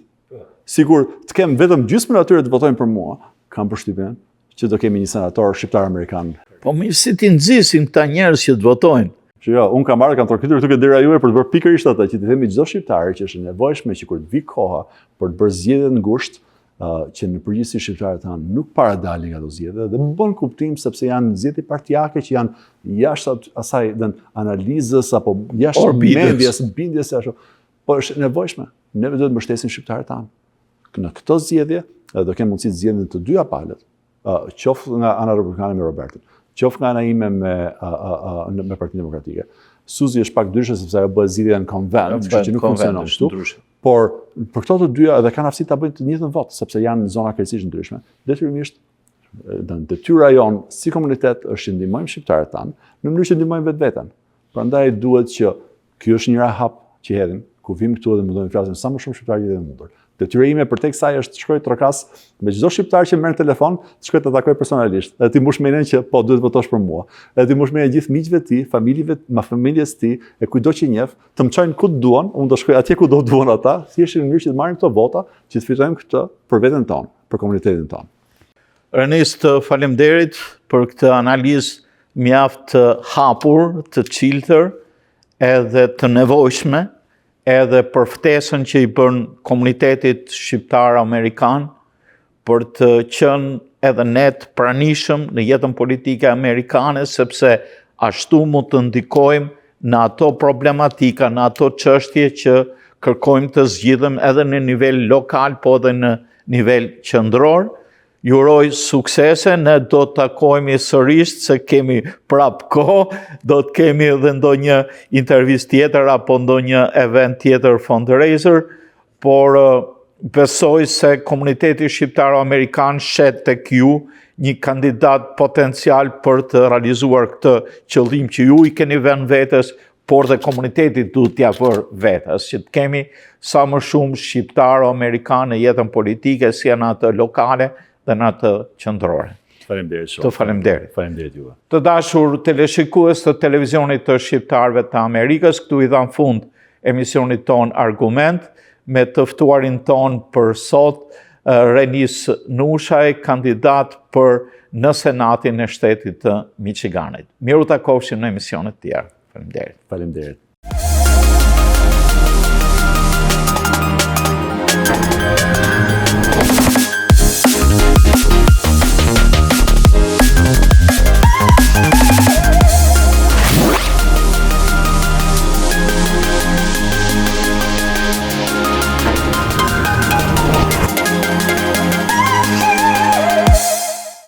Sikur të kem vetëm gjysmën e atyre të votojnë për mua, kam përshtypjen që do kemi një senator shqiptar amerikan. Po mirë si t'i nxisim këta njerëz që të votojnë? Që jo, unë kam ardhur, kam trokitur këtu ke dera juaj për të bërë pikërisht atë, që t'i themi çdo shqiptari që është e nevojshme që kur të vijë koha për të bërë zgjedhjet në gusht, që në përgjithësi shqiptarët tanë nuk para dalin nga ato zgjedhje dhe bën kuptim sepse janë zgjedhje partiake që janë jashtë asaj dhe analizës apo jashtë mendjes, bindjes ashtu. Po është e nevojshme. Neve duhet të mbështesim shqiptarët tanë. Në këto zgjedhje edhe do kemë mundësi të zgjedhin të dyja palët, qoftë nga ana republikane me Robertin, qoftë nga ana ime me uh, me Partinë Demokratike. Suzi është pak ndryshe sepse ajo bëhet zgjedhja në konvent, kështu që nuk funksionon kështu. Por për këto të dyja edhe kanë aftësi ta bëjnë të njëjtën votë, sepse janë në zona krejtësisht ndryshme. Detyrimisht dhe detyra jonë si komunitet është që ndihmojmë shqiptarët tanë në mënyrë që ndihmojmë vetveten. Prandaj duhet që Ky është një hap që hedhim, ku vim këtu edhe mundojmë të flasim sa më shumë shqiptarë të jetë e mundur. Detyra ime përtej kësaj është të shkoj trokas me çdo shqiptar që merr telefon, të shkoj ta takoj personalisht. Edhe t'i mbush mendjen që po duhet të votosh për mua. Edhe t'i mbush mendjen gjithë miqve të tij, familjeve, ma familjes të tij, e kujdo që njeh, të më çojnë ku të duan, unë do shkoj atje ku do duan ata, thjesht në mënyrë që të marrim këto vota, që të fitojmë këtë për veten tonë, për komunitetin tonë. Renis, të faleminderit për këtë analizë mjaft të hapur, të çiltër, edhe të nevojshme, edhe për ftesën që i bën komunitetit shqiptar amerikan për të qenë edhe ne të pranishëm në jetën politike amerikane, sepse ashtu mund të ndikojmë në ato problematika, në ato çështje që kërkojmë të zgjidhim edhe në nivel lokal, po edhe në nivel qendror. Ju uroj suksese, ne do të takohemi sërish se kemi prap kohë, do të kemi edhe ndonjë intervistë tjetër apo ndonjë event tjetër fundraiser, por besoj se komuniteti shqiptaro-amerikan sheh tek ju një kandidat potencial për të realizuar këtë qëllim që ju i keni vënë vetes, por dhe komuniteti duhet t'ia vërë vetes, që të kemi sa më shumë shqiptaro-amerikanë në jetën politike, si në atë lokale dhe në atë qendrore. Faleminderit shumë. Të faleminderit. Faleminderit juve. Të dashur teleshikues të televizionit të shqiptarëve të Amerikës, këtu i dhamë fund emisionit tonë Argument, me të ftuarin tonë për sot, Renis Nushaj, kandidat për në Senatin e shtetit të Michiganit. Mirë u takofshim në emisionet tjera. Faleminderit. Faleminderit.